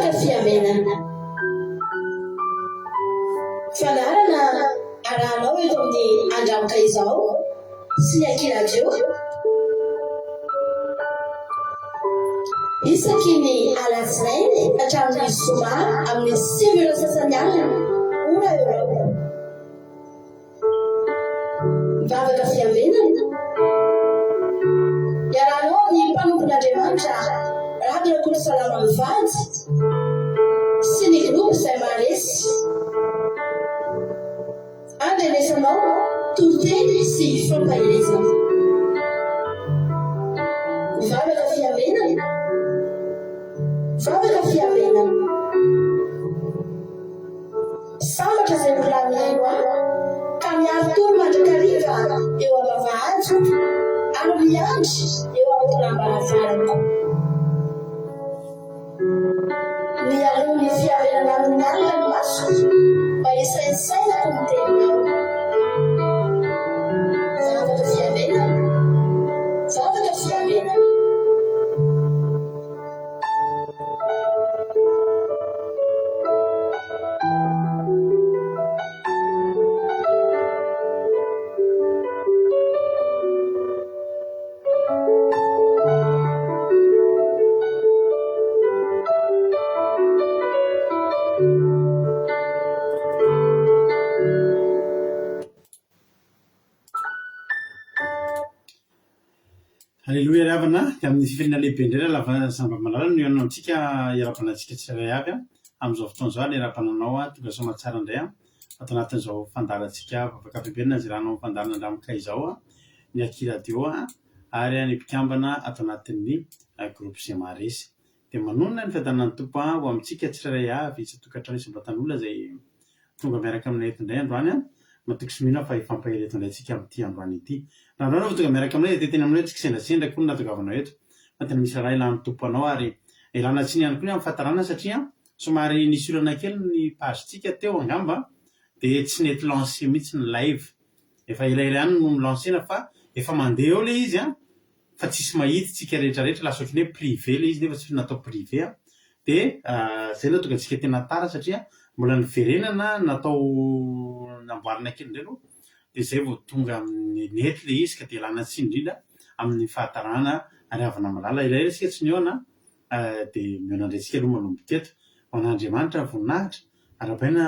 Vavaka fiambenana. Fandaharana arahanao eto amin'ny Andramoka Izao sy ny Aky Radio. Isaky ny alatsinainy hatramin'ny zoma amin'ny 9 ora sasany alina, ora Eoropa. Vavaka fiambenana. Iarahanao amin'ny mpanompon'Andriamanitra Raby Rakotosalama mivady sy ny groupe izay maharesy. Andrenesanao toriteny sy fampaherezana. Vavaka fiambenana. Vavaka fiambenana. Sambatra izay mbola mihaino ahy, ka miari-tory mandrakariva eo am-bavahadiko, ary miandry eo am-tolam-baravarako. Mialoha ny fiarenana amin'ny alina ny masoko, mba hisaintsainako ny teninao. Vavaka fiambenana, vavaka fiambenana. Aleloia ry havana, dia amin'ny fifaliana lehibe indray ry lava zava-malala no hihaonana amintsika hiarahabana antsika tsirairay avy amin'izao fotoana izao ary hiarahabana anao tonga soa aman-tsara indray ato anatin'izao fandaharantsika vavaka fiambenana izay iarahanao amin'ny fandaharana Andramoka izao ny Aky Radio ary ny mpikambana ato anatin'ny groupe Zemaresy. Dia manonona ny fiadanan'ny Tompo ho amintsika tsirairay avy isan-tokantrano isam-batan'olona izay tonga miaraka aminay eto indray androany an! Matoky sy mino aho fa hifampahery eto indray tsika amin'ity androany ity. Raha androany vao tonga miaraka aminay dia te-hiteny aminao hoe tsy kisendrasendra akory ny nahatongavanao eto fa tena misy raharaha ilan'ny Tompo anao ary ilana tsiny ihany koa ny amin'ny fahatarana satria somary nisy olana kely ny page-tsika teo angamba dia tsy nety lancer mihitsy ny live. Efa elaela ihany no ni-lancer-na fa efa mandeha eo ilay izy an! fa tsisy mahita tsika rehetra rehetra lasa ohatran'ny hoe privé le izy nefa tsy natao privé an, de zay no nahatonga antsika tena tara satria mbola niverenana natao namboarina kely indray aloha de zay vao tonga amin'ny nety le izy ka de ialana tsiny indrindra amin'ny fahatarana ary havana malala elaela isika tsy nihaona de mihaona indray tsika aloha manomboka eto ho an'Andriamanitra ny voninahitra arahabaina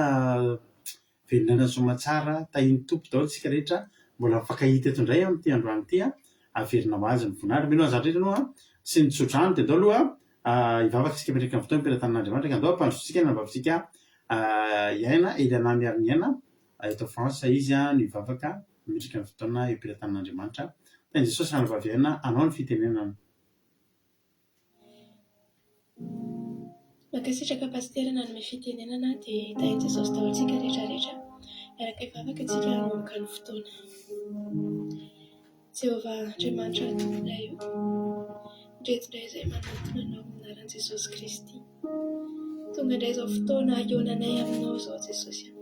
Velon'aina soamatsara, tahin'ny Tompo daholo isika rehetra, mbola mifankahita eto indray amin'ity androany ity an, averina ho azy ny voninahitra, mino an'izany rehetra ianao an, sy ny tsodrano dia andao aloha hivavaka isika miatrika ny fotoana am-pelatanan'Andriamanitra ka andao hampandrosoantsika ny anabavintsika hiaina, Eliana Miariniaina eto France izy no hivavaka miatrika ny fotoana eo am-pelatanan'Andriamanitra, tahin'i Jesosy ranabavy Aina, anao ny fitenenana. Mankasitraka Pasitera nanome fitenenana dia tahin'i Jesosy daholo tsika rehetra rehetra. Miaraka hivavaka tsika hanomboka ny fotoana. Jehovah Andriamanitra Tomponay o, indreto indray izay manatona anao amin'ny anaran'i Jesosy Kristy. Tonga indray izao fotoana hihaonanay aminao izao Jesosy a.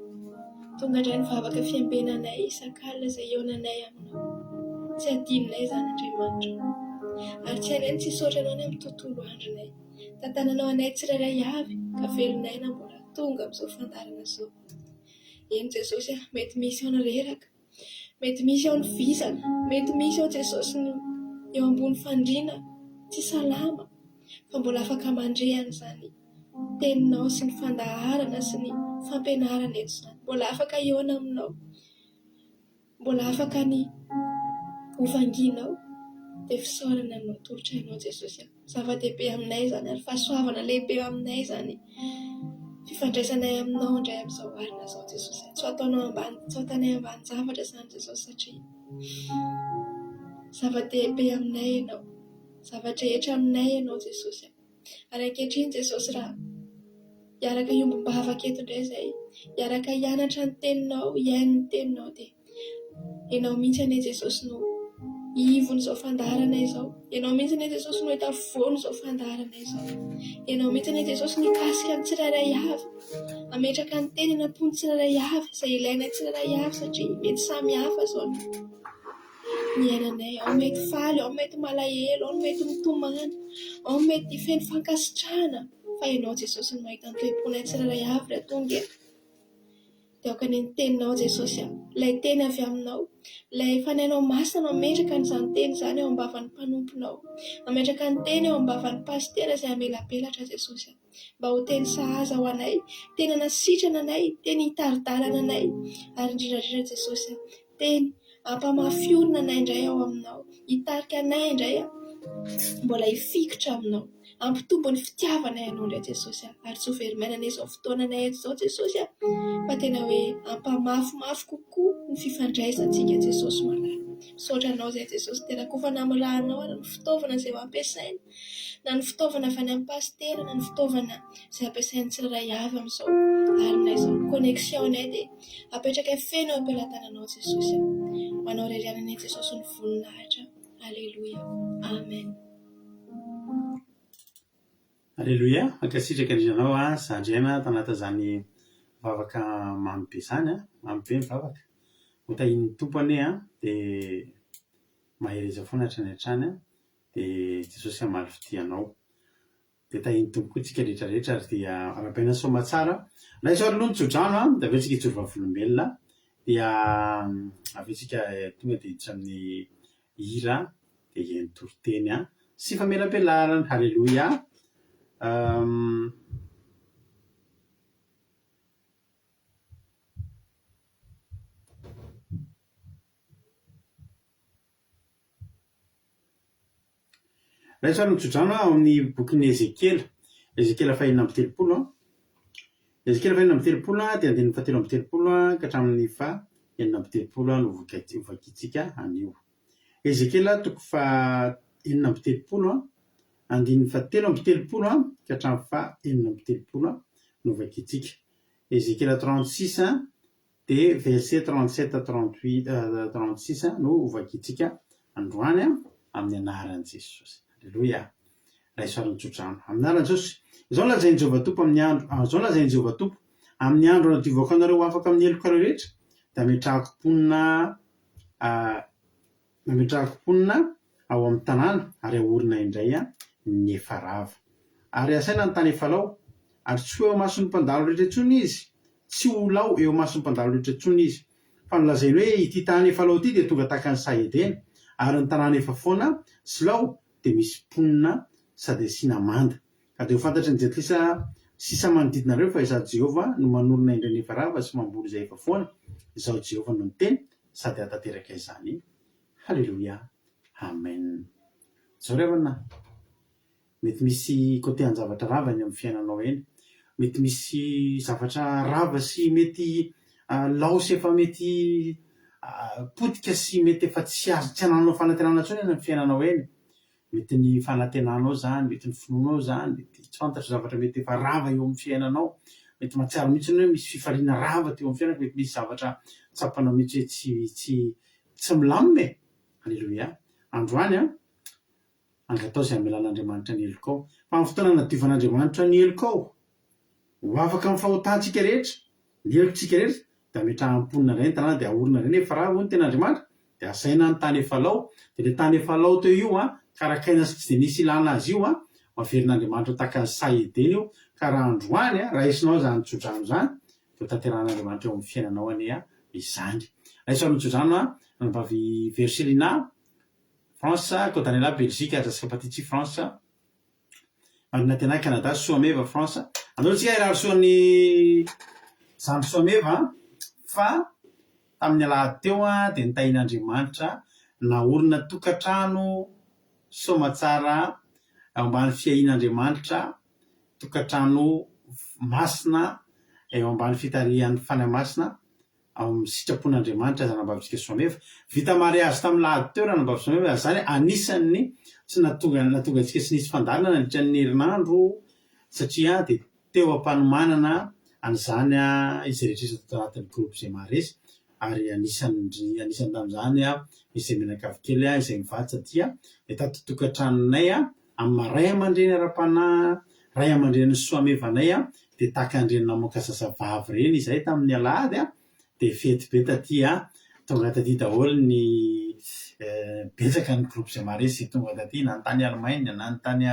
Tonga indray ny vavaka fiambenanay isak'alina izay hihaonanay aminao. Tsy adinonay izany Andriamanitra. Ary tsy hainay ny tsy hisaotra anao ny amin'ny tontolo andronay. Tantananao anay tsirairay avy ka velon'aina mbola tonga amin'izao fandaharana izao. Eny Jesosy a, mety misy ao ny reraka, Mety misy ao ny vizana, mety misy ao Jesosy ny eo ambony fandriana tsy salama fa mbola afaka mandre an'izany teninao sy ny fandaharana sy ny fampianarana eto izany. Mbola afaka hihaona aminao, mbola afaka ny ho vangianao dia fisaorana no atolotra anao Jesosy a. Zava-dehibe aminay izany ary fahasoavana lehibe aminay izany fifandraisanay aminao indray amin'izao alina izao Jesosy. Tsy ho ataonao ambany, tsy ho ataonay ambanin-javatra izany Jesosy satria zava-dehibe aminay Ianao. Zava-drehetra aminay Ianao Jesosy. Ary ankehitriny Jesosy raha hiaraka hiombom-bavaka eto indray izay, hiaraka hianatra ny teninao, hihaino ny teninao dia Ianao mihitsy anie Jesosy no ivon'izao fandaharana izao. Ianao mihitsy anie Jesosy no eto afovoan'izao fandaharana izao. Ianao mihitsy anie Jesosy no hikasika ny tsirairay avy, hametraka ny teny any am-pon'ny tsirairay avy, izay ilainay tsirairay avy satria mety samy hafa izao ny niainanay. Ao mety faly, ao mety malahelo, ao mety mitomany, ao mety feno fankasitrahana. Fa Ianao Jesosy no mahita ny toe-ponay tsirairay avy raha tonga eto. Dia aoka anie ny Teninao Jesosy a, ilay Teny avy Aminao, ilay Fanahinao Masina mametraka an'izany Teny izany eo am-bavan'ny mpanomponao, mametraka ny Teny eo am-bavan'ny pasitera izay hamelabelatra Jesosy a, mba ho Teny sahaza ho anay, Teny hanasitrana anay, Teny hitari-dalana anay, ary indrindra indrindra Jesosy a, Teny hampamafy orina anay indray ao Aminao, hitarika anay indray mbola hifikitra Aminao. Hampitombo ny fitiavanay Anao indray Jesosy a! Ary tsy ho very maina anie izao fotoananay eto izao Jesosy a! Fa tena hoe hampamafimafy kokoa ny fifandraisantsika Jesosy malala. Misaotra Anao izay Jesosy tena koa fa namirahanao ary ny fitaovana izay ho ampiasaina, na ny fitaovana avy any amin'ny pasitera, na ny fitaovana izay ampiasain'ny tsirairay avy amin'izao alina izao. Ny connexion-nay dia apetrakay feno eo am-pelatananao Jesosy a! Ho Anao irery ihany anie Jesosy ny voninahitra. Aleloia. Amen. Aleloia, mankasitraka indrindra anao a, zandry aina tanatin'izany vavaka mamy be izany a, mamy be ny vavaka, ho tahian'ny Tompo anie a, dia mahereza foana hatrany hatrany a, dia Jesosy hamaly fitia anao. Dia tahian'ny Tompo koa tsika rehetra rehetra ary dia arahabaina soamatsara. Raiso ary aloha ny tsodrano a, dia avy eo tsika hijoro vavolombelona, dia avy eo tsika tonga dia hiditra amin'ny hira dia hihaino toriteny sy famelabelaran. Haleloia. Raiso ary ny tsodrano ao amin'ny bokin'i Ezekiela, Ezekiela fahenina amby telopolo. Ezekiela fahenina amby telopolo dia andininy fahatelo amby telopolo ka hatramin'ny faha enina amby telopolo no hovakintsika anio. Ezekiela toko faha enina amby telopolo, andininy fahatelo amby telopolo ka hatramin'ny faha enina amby telopolo no hovakintsika. Ezekiela 36 Dia verset 37 à 38, 36 no hovakintsika androany amin'ny anaran'i Jesosy. Aleloia. Raiso ary ny tsodrano. Amin'ny anaran'i Jesosy. Izao no lazain'i Jehovah Tompo amin'ny andro, izao no lazain'i Jehovah Tompo, amin'ny andro hanadiovako anareo ho afaka amin'ny helokareo rehetra, dia hametrahako mponina, Nametrahako mponina ao amin'ny tanàna ary haorina indray ny efa rava. Ary hasaina ny tany efa lao, ary tsy ho eo imason'ny mpandalo rehetra intsony izy, tsy ho lao eo imason'ny mpandalo rehetra intsony izy. Fa nolazainy hoe, Ity tany efa lao ity dia tonga tahaka ny saha Edena, ary ny tanàna efa foana sy lao dia misy mponina sady asiana manda. Ka dia ho fantatry ny jentilisa sisa manodidina anareo fa Izaho Jehovah no manorina indray ny efa rava sy mamboly izay efa foana, Izaho Jehovah no niteny, sady hahatanteraka izany. Haleloia. Amen. Zao ry havana a! Mety misy côté an-javatra rava eny amin'ny fiainanao eny. Mety misy zavatra rava sy mety lao sy efa mety potika sy mety efa tsy azo tsy anananao fanantenana intsony eny amin'ny fiainanao eny. Mety ny fanantenanao izany, mety ny finoanao izany, mety tsy fantatro zavatra mety efa rava eo amin'ny fiainanao, mety mahatsiaro mihitsy hoe misy fifaliana rava teo amin'ny fiainako, mety misy zavatra tsapanao mihitsy hoe tsy tsy tsy milamina e! Aleloia! Androany an, angatao izay hamelan'Andriamanitra ny helokao, fa amin'ny fotoana hanadiovan'Andriamanitra ny helokao, Ho afaka amin'ny fahotantsika rehetra, ny helotsika rehetra, dia ametrahany mponina indray ny tanàna, dia aorina indray nefa raha hoy ny tenin'Andriamanitra, dia asaina ny tany efa lao, dia ilay tany efa lao teo io an, karakaina sy tsy dia nisy ilana azy io an, ho averin'Andriamanitra ho tahaka ny saha Edena io, ka raha androany an, raisinao izany tsodrano izany, dia ho tanterahan'Andriamanitra eo amin'ny fiainanao anie an, izany. Raiso amin'ny tsodrano an, ranabavy Verselina, France, Kodanela, Belgique, Jessica Patici, France. Marina tena Canada Soameva France. Andao tsika hirary soa an'i zandry Soameva fa tamin'ny alahady teo dia nitahian'Andriamanitra naorina tokantrano soamatsara eo ambany fiahian'Andriamanitra, tokantrano masina eo ambany fitarihan'ny Fanahy Masina ao amin'ny sitrapon'Andriamanitra Zanabavitsika Soameva. Vita mariazy tamin'ny lahady teo Ranabavy Soameva ary izany anisan'ny tsy nahatonga nahatonga antsika tsy nisy fandaharana nandritra ny herinandro satria dia teo am-panomanana an'izany izay rehetra rehetra tato anatin'ny groupe izay maharesy ary anisan'ny anisan'ny tamin'izany izay mianakavy kely izay mivady satria dia tato tokantranonay amin'ny maha ray aman-dreny ara-panahy, ray aman-drenin'ny soamevanay dia tahaka an'ireny namoaka zazavavy ireny izahay tamin'ny alahady dia fety be taty an, tonga taty daholo ny Betsaka ny groupe izay maharesy izay tonga taty na ny tany Allemagne na ny tany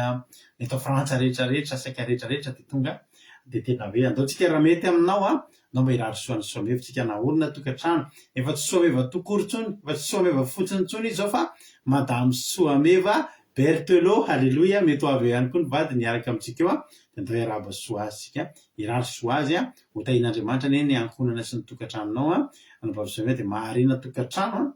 eto Frantsa rehetra rehetra saika rehetra rehetra dia tonga dia tena hoe andao tsika raha mety aminao an, andao mba hirary soa an'i Soameva tsika naorina tokantrano, efa tsy Soameva tout court intsony, efa tsy Soameva fotsiny intsony izy izao fa Madame Soameva Berthelot, Haleloia, mety ho avy eo ihany koa ny vadiny hiaraka amintsika eo an, dia andao hiarahaba soa azy tsika, hirary soa azy an, ho tahian'Andriamanitra anie ny ankohonana sy ny tokantranonao an, anabavy Soameva dia maharena tokantrano an,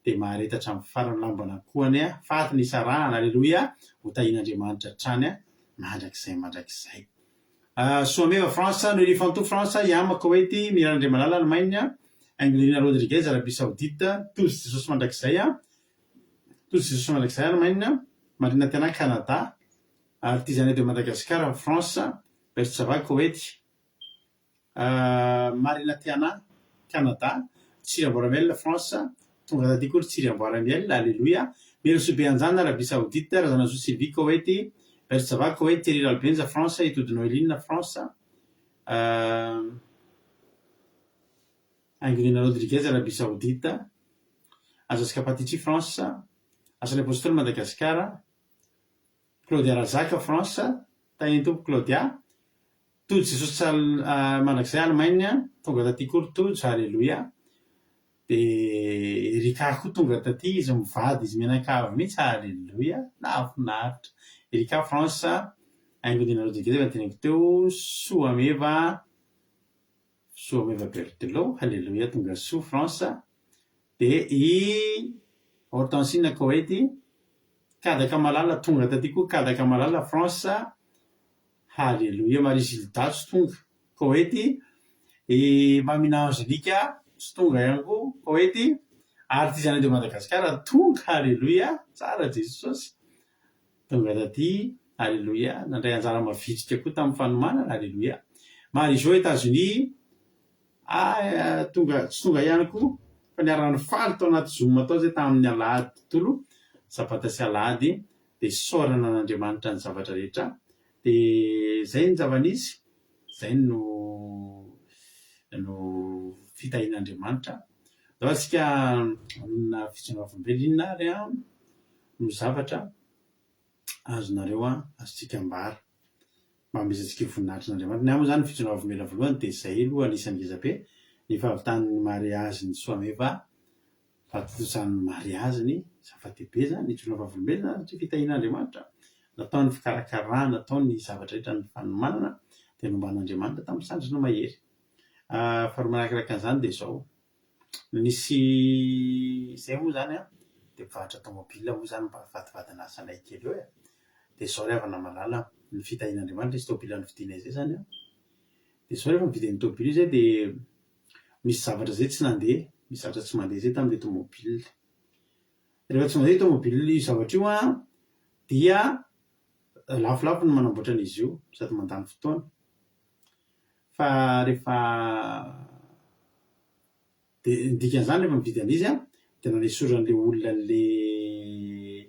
dia mahareta hatramin'ny farany lamban'akoho anie faty ny hisarahana aleloia ho tahian'Andriamanitra hatrany mandrakizay mandrakizay. Soameva France, Noelie Fantou France, Yama Koweït, Mirana Andriamalala Allemagne, Angelina Rodriguez Arabie Saoudite, Tojo Jesosy Mandrakizay Tojo Jesosy Mandrakizay Allemagne, Marina Tiana Canada, Artisanat de Madagascar France, Bertsava Koweït. Marina Tiana, Canada, Tsiry Amboaramiel, France, Tonga taty koa ry Tsiry Amboaramiel, Aleloia, Merosoa Beanjana, Arabie Saoudite, Razanazoa Sylvie, Koety, Bertsava, Koety, Thierry Ralbenja, France, Itody Noeline, France, Angelina Rodriguez, Arabie Saoudite, Azaska Patici, France, Asan'ny Apostoly, Madagasikara, Claudia Razaka, France, Tahian'ny Tompo Claudia, Tojo Jesosy mandrakizay Allemagne, tonga taty koa ry Tojo, Aleloia. Dia Erika koa tonga taty, izy mivady, izy mianakavy mihitsy, Aleloia, nahafinaritra. Erika France, Haingo Rodriguez efa noteneniko teo, Soameva, Soameva Berthelot, Aleloia tonga soa France, dia i Hortensine Koety, Kadaka Malala tonga taty koa, Kadaka Malala France, Haleloia Marie Gilda tsy tonga Koety, i Mamina Angelique tsy tonga ihany koa Koety, Artisanat de Madagascar tonga Haleloia tsara Jesosy tonga taty Haleloia nandray anjara mavitrika koa tamin'ny fanomanana Haleloia Marie Jo Etats-Unis ah tonga tsy tonga ihany koa fa niara-nifaly tao anaty zoom tao zay tamin'ny alahady tontolo sabata sy alahady dia isaorana an'Andriamanitra ny zavatra rehetra dia izay ny zava-nisy, izay no no fitahian'Andriamanitra. Andao isika hanonona fitsoana vavolombelona, inona ary no zavatra azonareo azontsika ambara mba hanomezantsika voninahitra an'Andriamanitra. Ny ahy moa izany ny fitsoana vavolombelona voalohany dia izay aloha anisan'ny ngeza be, ny fahavitan'ny mariazin'i Soameva Fahatontosan'ny mariaziny, zava-dehibe izany, nijoroana vavolombelona izany satria fitahian'Andriamanitra, natao ny fikarakarana, natao ny zavatra rehetra, ny fanomanana dia nomban'Andriamanitra tamin'ny sandriny mahery. Faharoa manarakaraka an'izany dia izao, nisy izay moa izany an, dia mpivarotra tomobile moa izany mba vadivadina asanay kely eo e, dia izao ry havana malala, ny fitahian'Andriamanitra, nisy tomobile novidianay izay izany an, dia izao rehefa mividy an'io tomobile io izay dia Misy zavatra izay tsy nandeha, misy zavatra tsy mandeha izay tamin'ilay tomobile. Rehefa tsy mandeha io tomobile io zavatra io an, dia lafolafo ny manamboatra an'izy io sady mandany fotoana. Fa rehefa dia ny dikan'izany rehefa mividy an'izy an, dia nanesoran'ilay olona an'ilay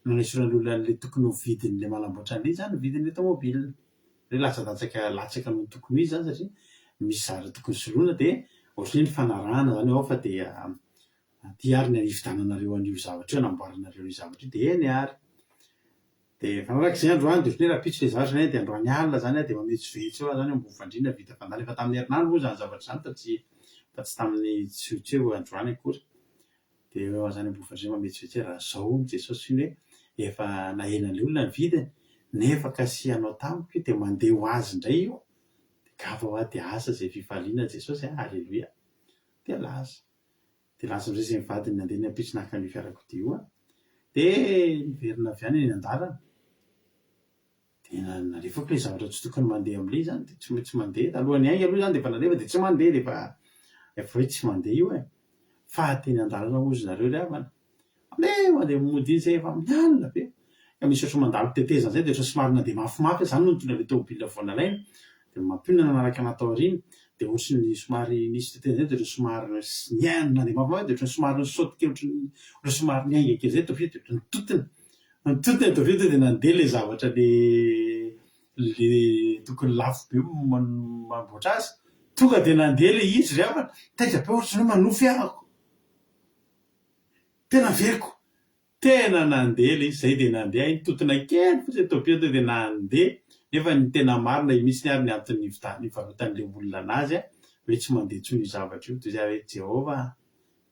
nanesoran'ilay olona an'ilay tokony ho vidin'ilay manamboatra an'ilay izy izany ny vidin'ilay tomobile. Hoe latsadatsaky latsaka noho ny tokony ho izy izany satria misy zavatra tokony soloina dia ohatran'ny hoe nifanarahana izany hoe ao fa dia aty ary ny hividiananareo an'io zavatra io, hanamboaranareo an'io zavatra io dia eny ary. Dia nifanaraka izay androany dia ohatran'ny hoe rahampitso ilay zavatra dia androany alina izany aho dia mametsovetso eo aho izany eo ambony fandriana vita fandany efa tamin'ny herinandro moa izany zavatra izany fa tsy fa tsy tamin'ny tsy tsy hoe androany akory. Dia eo aho izany ambony fandriana mametsovetso hoe raha izao hono Jesosy hono hoe efa nahenan'ilay olona ny vidiny nefa kasihanao tamiko io dia mandeha ho azy indray io. Dia gaga hoa dia asa izay fifaliana Jesosy a! Aleloia! Dia lasa. Dia lasa amin'izay izay mivady nandeha ny ampitso naka an'io fiarakodia io aho. Dia niverina avy any eny an-dalana. Dia nalefako ilay zavatra tsy tokony mandeha amin'ilay izy izany dia tsy maintsy mandeha. Talohan'ny hainga aloha izany dia efa nalefa dia tsy mandeha dia efa efa hoe tsy mandeha io e. Fa teny an-dalana hozy nareo ry havana. Mandeha mandeha mody iny izay efa amin'ny alina be. Ka misy ohatran'ny mandalo tetezana izay dia ohatran'ny somary nandeha mafimafy aho, izany no nitondra ilay tômôbila vao nalaina. Dia mampionona nanaraka anà tao aoriana. Dia ohatran'ny somary nisy tetezana izay dia ohatran'ny somary niaina nandeha mafimafy dia ohatran'ny somary nisaoty kely ohatran'ny ohatran'ny somary niainga kely izay tômôbila dia ohatran'ny nitontona. Nitontona i Davida dia nandeha ilay zavatra le le tokony lafo be mamboatra azy. Tonga dia nandeha ilay izy ry havana. Taitra be ohatran'ny hoe manofy ahako. Tena averiko. Tena nandeha ilay izy, izay dia nandeha, nitontona kely fotsiny ny tômôbila tonga dia nandeha, nefa ny tena marina io mihitsy ary ny antony nivarotan'ilay olona anazy hoe tsy mandeha intsony io zavatra io, dia hoy aho hoe Jehovah a!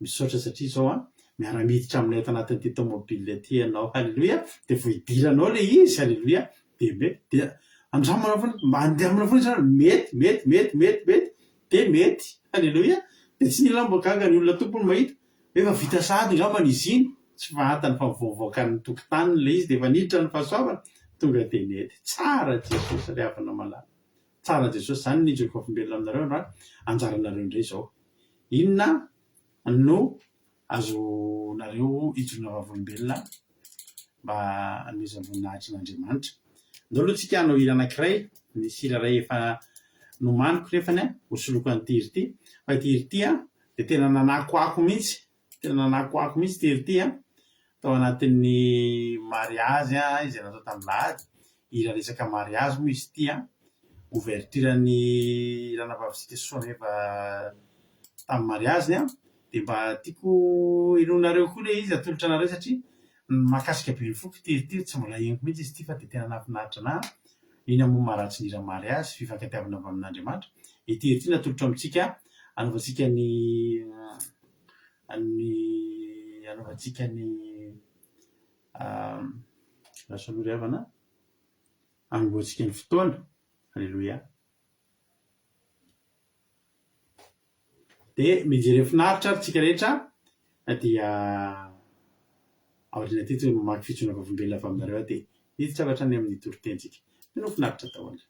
Misaotra satria izao an, miara-miditra aminay ato anatin'ity tômôbila ity ianao, haleloia, dia vao idiranao ilay izy, haleloia, dia mety, dia andramana foana, mba andramana foana izy an, mety, mety, mety, mety, mety, dia mety, haleloia, dia tsy nila mba gaga ny olona tompony mahita, hoe efa vita sahady angambany izy iny, tsy fantany fa vao voaka ny tokotaniny ilay izy dia efa niditra ny fahasoavana, tonga dia nety, tsara Jesosy ry havana malala, tsara Jesosy, izany ny ijoro vavolombelona aminareo androany, anjaranareo indray izao. Inona no azonareo ijoroana vavolombelona mba hanomezam-boninahitra an'Andriamanitra? Andao aloha tsika hanao hira anankiray, nisy hira iray efa nomaniko nefany hosoloiko an'ity hira ity, fa ity hira ity dia tena nanakoako mihitsy, tena nanakoako mihitsy ity hira ity tao anatin'ny mariazy izay natao tamin'ny lahady, hira resaka mariazy moa izy ity an, ouverture ny ranabavitsika Soaneva tamin'ny mariaziny an, dia mba tiako henoinareo koa ilay izy atolotra anareo satria mahakasika be ny foko ity hira ity, tsy mbola henoko mihitsy izy ity fa dia tena nahafinaritra anah, inona moa maharatsy ny hira mariazy, fifankatiavana avy amin'Andriamanitra, ity hira ity natolotra amintsika hanaovantsika ny ny hanaovantsika ny Lasa aloha ry havana a. Hanombohantsika ny fotoana. Aleloia. Dia mijere finaritra ary tsika rehetra dia aoriana aty toy ny mamaky fijoroana vavolombelona avy aminareo aho dia hiditra avy hatrany amin'ny toritentsika. Mino finaritra daholo.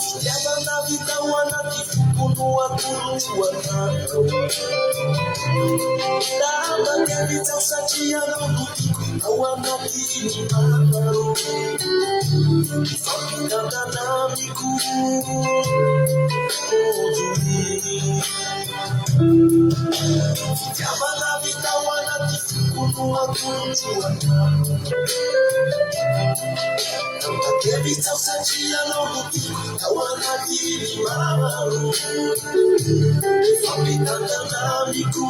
Fitiavana vita ao anaty foko no atolotro anao. Tapa-kevitra satria ianao no tiako ao anaty maro. Mifampitantana amiko doria. Fitiavana vita ao anaty foko no atolotro anao. Tapa-kevitra satria ianao no tiako ao anaty maro. Mifampitantana amiko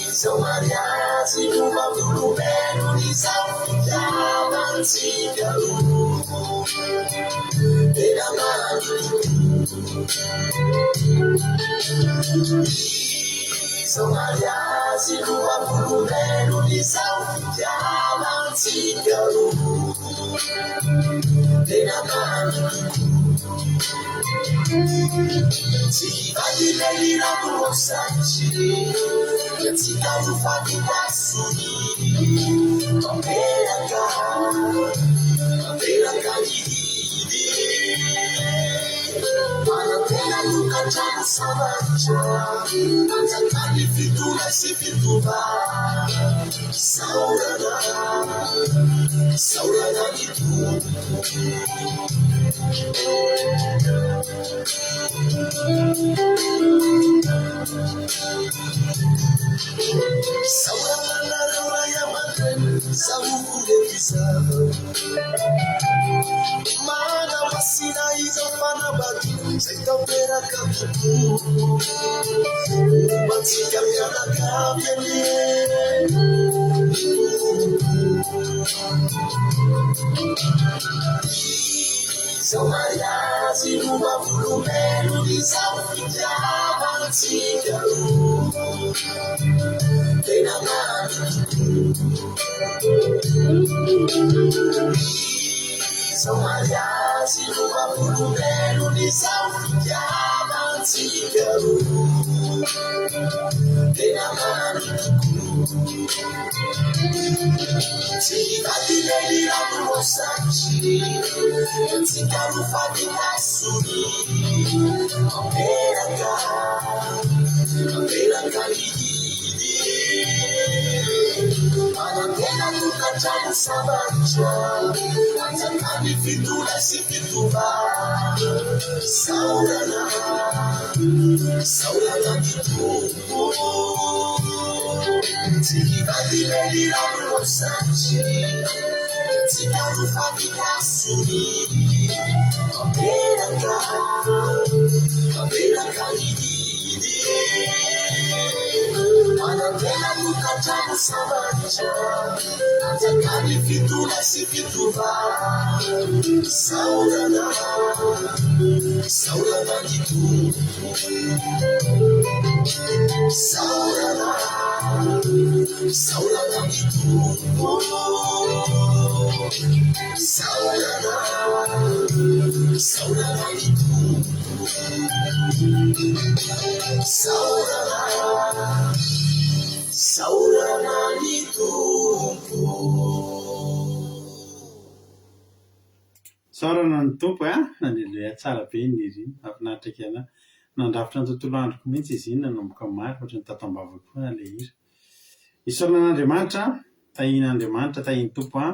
Izao mariazy no vavolombelon' izao fitiavantsika roa. Tena mamy tokoa. Izao mariazy no vavolombelon' izao fitiavantsika roa. Tena mamy tokoa. Tsy hivady ilay rano satria tsy tazo faty tasony. Tanteraka, tanteraka ny didy. Manantena tokantrano sambatra, anjakan'ny fitona sy fitova. Isaorana, isaorana ny Tompo. Isaorana anareo ray aman-dreny, zaho reto izaho. Manamasina izao fanambadiana izay tanteraka tokoa. Momba antsika mianakavy anie ny Tompo. Izao mariazy no vavolombelon' izao fitiavantsika roa. Tena mamy tokoa. Izao mariazy no vavolombelon' izao fitiavantsika roa. Tena mamy tokoa. Tsy hivady ilay rano satria antsika roa fa vita sonia. Tanteraka, tanteraka ny didy. Manantena tokantrano sambatra Anjakan'ny fitona sy fitova Isaorana, isaorana ny Tompo Tsy hivadika ny rano satria Tsika no favitasony Mamelaka, mamelaka ny didy Manantena tokantrano sambatra Anjakan'ny fitona sy fitova Isaorana, isaorana ny Tompo Isaorana, isaorana ny Tompo Isaorana, isaorana ny Tompo Isaorana, isaorana ny Tompo. Isaorana ny Tompo a! Aleloia, tsara be iny hira iny, mahafinaritra kely ahy. Nandrafitra ny tontolo androko mihitsy izy iny nanomboka omaly, ohatran'ny tato am-bavako foana ilay hira. Isaorana an'Andriamanitra, tahian'Andriamanitra, tahian'ny Tompo an,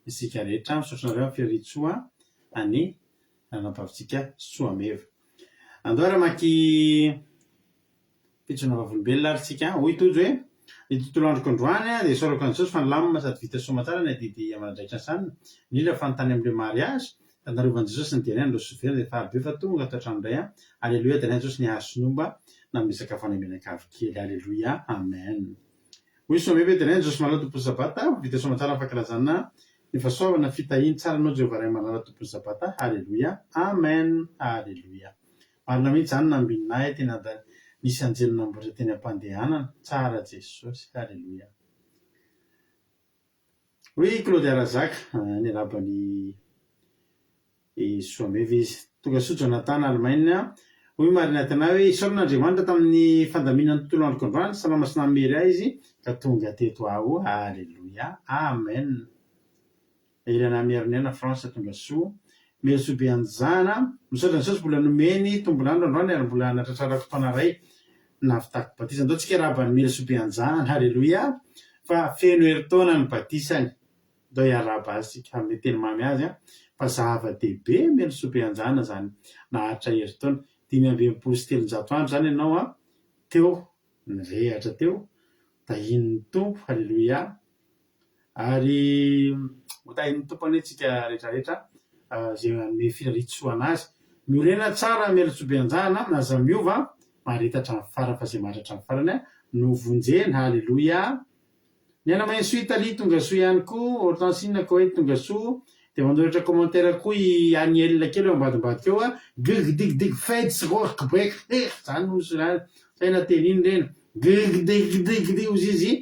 isika rehetra. Misaotra anareo amin'ny firariantsoa an'i ranabavintsika Soameva. Andao ary hamaky Fijoroana vavolombelona ary tsika. Hoy Tojo hoe, Ny tontolo androko androany dia isaorako an'i Jesosy fa nilamina sady vita soamatsara ny adidy aman'andraikitra ansanina, indrindra fa ny tany amin'ireo mariage, ka narovan'i Jesosy ny dianay nandroso sy niverina dia faly be fa tonga ato an-trano indray an, Aleloia deraina Jesosy ny hazo sy ny omba nanome sakafo anay mianakavy kely, Aleloia Amen. Hoy Soamebe deraina Jesosy malala Tompon'ny Sabata, vita soamatsara ny fankalazana ny fahasoavana, fitahiany, tsara anao Jehovah Ray malala Tompon'ny Sabata, Aleloia Amen Aleloia. Marina mihitsy zany nambinina ahy tena nisy anjely namboatra teny ampandehanana, tsara Jesosy, haleloia. Hoy i Claudia Razaka, niarahaba an'i Soameva izy. Tonga soa Jonathan Allemagne. Hoy i Marina Tena hoe isaorana Andriamanitra tamin'ny fandaminany tontolo androko androany, salama sy namery ahy izy ka tonga teto aho, haleloia, amen. Irena Miarinena France tonga soa. Mirosoa be anjana. Misaotra an'i Jesosy mbola nomeny tombon'andro androany ary mbola natratrarako taona iray nahavitako batisa. Andao tsika hiarahaba an'i Mirosoa be anjana. Haleloia! Fa feno herintaona ny batisany. Andao hiarahaba azy tsika, hanome teny mamy azy an. Fa zava-dehibe Mirosoa be anjana izany naharitra herintaona. 365 andro izany ianao an, teo, nirehatra teo. Tahian'ny Tompo. Haleloia! Ary ho tahin'ny Tompo anie tsika rehetra rehetra izay hanome firariantsoa anazy. Miorena tsara Mialotsobeanjahana aza miova mahareta hatramin'ny farany fa izay maharitra hatramin'ny farany no vonjena. Haleloia. Ny ana Mahensoa Italie tonga soa ihany koa, Hortensine Koety tonga soa, dia manoratra commentaire koa i Aniel kely eo ambadimbadika eo a, gigdigdig feds rohkbek heh zany no saina teny iny reny, gigdigdigdig hozy izy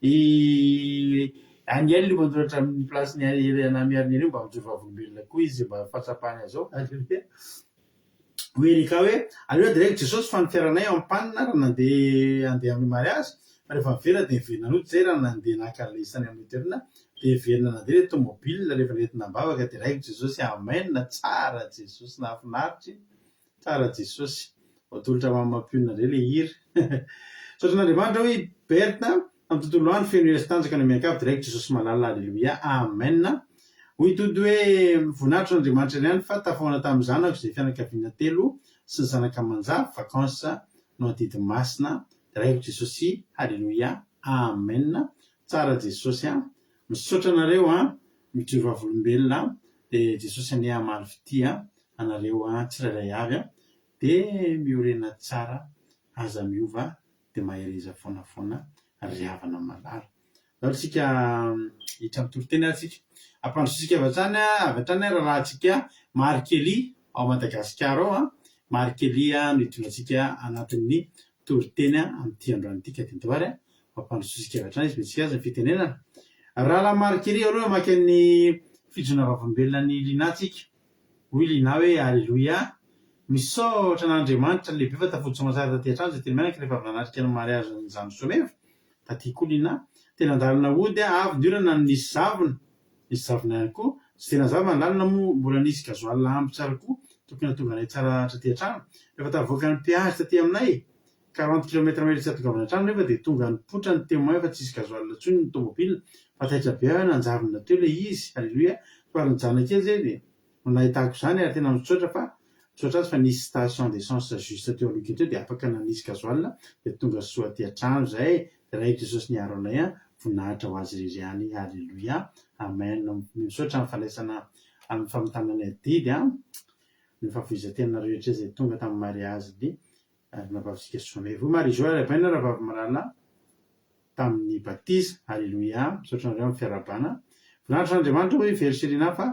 I Aniel io manoratra amin'ny place-n'i Eliana Miarinirina io mba mijoro vavolombelona koa izy mba fahatsapany azy ao. Aleloia. Hoy Erika hoe, Aleo direct Jesosy fa ny fiaranay en panne raha nandeha handeha amin'ny mariage fa rehefa niverina dia niverina nody zay raha nandeha naka an'ilay izy tany amin'ny toerana dia niverina nandeha ilay tomobile rehefa nentina am-bavaka dia raiko Jesosy Amen tsara Jesosy nahafinaritra iny Tsara Jesosy. Voatolotra ho an'i Mampionona indray ilay hira. Misaotra an'Andriamanitra hoy i Berthe tamin'ny tontolo andro feno hery sy tanjaka no miankavy direct Jesosy malala Aleloia Amen. Hoy i Tody hoe voninahitro an'Andriamanitra ihany fa tafahaona tamin'ny zanako izay fianakaviana telo sy ny zanaka aman-jafy vacances no adidy masina deraiko Jesosy Haleloia Amen. Tsara Jesosy a. Misaotra anareo a mijoro vavolombelona dia Jesosy anie hamaly fitia anareo tsirairay avy a, de miorena tsara aza miova de mahereza foana foana ry havana malala. Ndao ry tsika hiditra amin'ny toriteny ary tsika. Ampandrosointsika avy hatrany avy hatrany raharahantsika Marc Elie ao Madagasikara ao a, Marc Elie no hitondra antsika anatin'ny toriteny amin'ity androany ity ka dia ndao ary ampandrosointsika avy hatrany izy mihetsika azy ny fitenenana. Rahalahy Marc Elie aloha hamaky ny fijoroana vavolombelona an'i Lina tsika. Hoy Lina hoe, Aleloia! Misaotra an'Andriamanitra lehibe fa tafody soamatsara taty an-trano izay telo mianaka rehefa avy nanatrika ny mariazin'i zandry Someva. Taty koa Lina. Tena an-dalana hody aho, avy ny orana no nisy zavona. Nisy zavona ihany koa. Tsy dia nazava ny lalana moa, mbola nisy gasoil ampy tsara koa, tokony hahatonga anay tsara hatraty an-trano. Rehefa tafavoaka ny péage taty aminay. 40 kilomètre mahery tsy hahatongavana an-trano nefa dia tonga nipoitra ny témoin fa tsisy gasoil intsony ny tomobile fa taitra be aho hoe nanjavona teo ilay izy, Alléluia, somary nijanona kely zay dia no nahitako izany ary tena misaotra fa misaotra azy fa nisy station d'essence juste teo aloha kely teo dia afaka nanisy gasoil dia tonga soa aty an-trano izay, deraiko Jesosy niaro anay an, voninahitra ho azy irery ihany, Alléluia, Amen, misaotra amin'ny fandraisana amin'ny famitana ny adidy an, ny fahafoizan-tena rehetra izay tonga tamin'ny mariazin'ny Ranabavitsika Soanaivo Marie Jo Arahabaina Rahavavy Mirahalahy tamin'ny batisa. Aleloia. Misaotra anareo amin'ny fiarahabana. Voninahitra an'Andriamanitra hoy Very Serena fa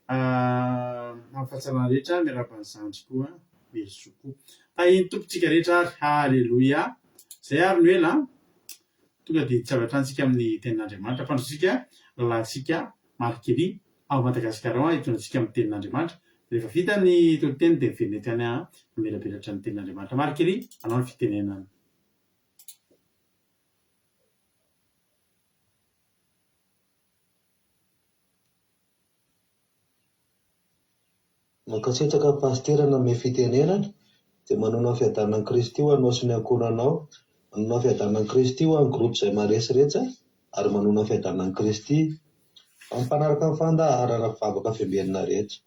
amin'ny fahatsarana rehetra miarahaba ny zandry koa Merisoa koa. Tahin'ny Tompo tsika rehetra ary. Aleloia. Izay ary no ela. Tonga dia tsy avy hatrany tsika amin'ny tenin'Andriamanitra. Ampandrosotsika rahalahintsika Marc Elie ao Madagasikara ao hitondra antsika amin'ny tenin'Andriamanitra. Rehefa vita ny toriteny dia miverina eto ihany aho hamelabelatra ny tenin'Andriamanitra. Marc Elie, anao ny fitenenana. Mankasitraka Pasitera nanome fitenenana, dia manonona ny fiadanan'i Kristy ho anao sy ny ankohonanao, manonona ny fiadanan'i Kristy ho an'ny groupe izay maharesy rehetra ary manonona ny fiadanan'i Kristy ho an'ny mpanaraka ny fandaharana vavaka fiambenana rehetra.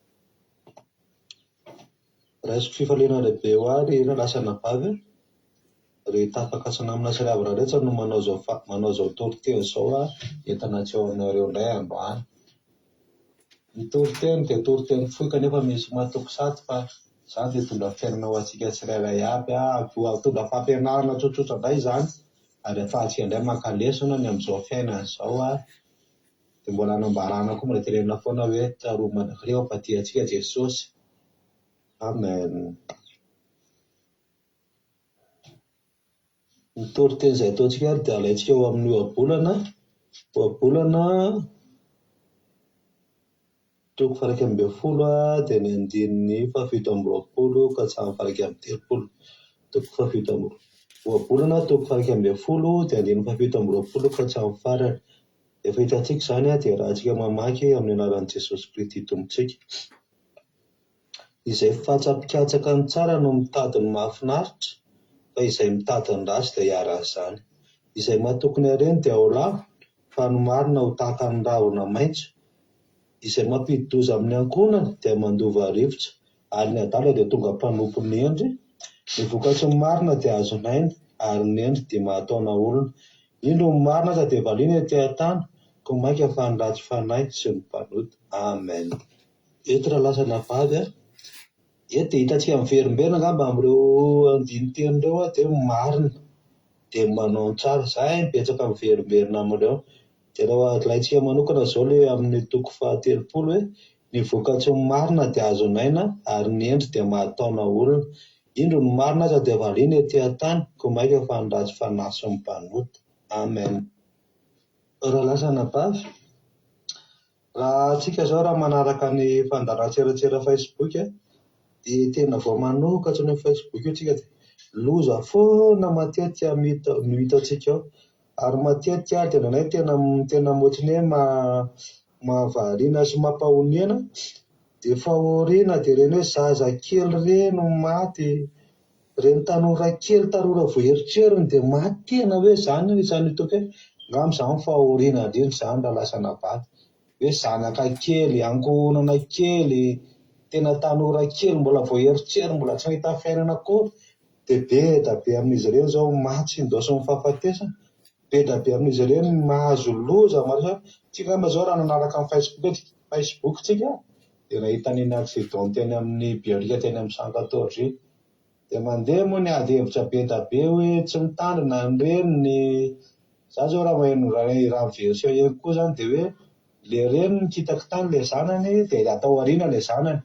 Raisiko fifaliana lehibe ho ahy ry rahalahy sy anabavy a! Ry tapaka sy namana sy ry havana rehetra no manao izao manao izao toriteny izao entina tsy eo aminareo indray androany. Ny toriteny dia toriteny fohy kanefa misy matoky sady fa izany dia hitondra fiainana ho antsika tsirairay avy, hitondra fampianarana tsotsotra indray izany ary ahafahantsika indray maka lesona ny amin'izao fiainana izao dia mbola hanambarana koa mbola tenenina foana hoe tsarovy mandrakariva fa tia antsika Jesosy. Amen. Ny toriteny izay ataontsika ary dia alaintsika ao amin'ny ohabolana, ohabolana toko faha-iraika ambin'ny folo dia ny andininy fahafito amby roapolo ka hatramin'ny faha-iraika amby telopolo. Toko fahafito amby, ohabolana toko faha-iraika ambin'ny folo dia andininy fahafito amby roapolo ka hatramin'ny farany. Efa hitantsika izany dia arahantsika mamaky amin'ny anaran'i Jesosy Kristy Tompontsika. Izay fatsa-pikatsaka ny tsara no mitady ny mahafinaritra, fa izay mitady ny ratsy dia iharan'izany. Izay matoky ny hareny dia ho lavo, fa ny marina ho tahaka ny rahona maitso. Izay mampidi-doza amin'ny ankohonany dia mandova rivotra, ary ny adala dia tonga mpanompon'ny hendry. Ny vokatry ny marina dia azon'aina, ary ny hendry dia mahataona olona. Indro ny marina aza dia valiana ety an-tany, koa mainka fa ny ratsy fanahy sy ny mpanota. Amen. Eto raha lasa anabavy a, eto dia hitantsika miverimberina angamba amin'ireo andinin-teny ireo dia hoe marina, dia manao ny tsara. Izay no betsaka miverimberina amin'ireo. Dia raha alaintsika manokana izao ilay amin'ny toko fahatelopolo hoe ny vokatry ny marina dia azon'aina ary ny hendry dia mahataona olona. Indro ny marina aza dia valiana ety an-tany, koa mainka fa ny ratsy fanahy sy ny mpanota. Amen. Raha lasa anabavy, Raha antsika izao raha manaraka ny fandaharan-tserasera Facebook dia tena vao manokatra an'io Facebook io tsika dia loza foana matetika no hitantsika ao. Ary matetika ary dia indraindray tena tena ohatran'ny hoe mahavariana sy mampahonena dia fahoriana dia ireny hoe zazakely ireny no maty, ireny tanora kely, tanora vao erotrerony dia maty, tena hoe izany no isan'ny hitako hoe angamba izany fahoriana indrindra izany raha lasa navady, hoe zanaka kely, ankohonana kely, tena tanora kely mbola vao erotrerony, mbola tsy nahita fiainana akory dia be dia be amin'izy ireny izao maty sy indaosin'ny fahafatesana, be dia be amin'izy ireny mahazo loza maro samihafa, tsika angamba izao raha nanaraka ny Facebook, Facebook tsika dia nahita an'iny accident teny amin'ny Behoririka teny amin'ny 114 iny. Dia mandeha moa ny ady hevitra be da be hoe tsy mitandrina ny reniny, za zao raha maheno raha ny version henoko koa zany dia hoe le reniny mikitakitany le zanany dia atao aoriana le zanany,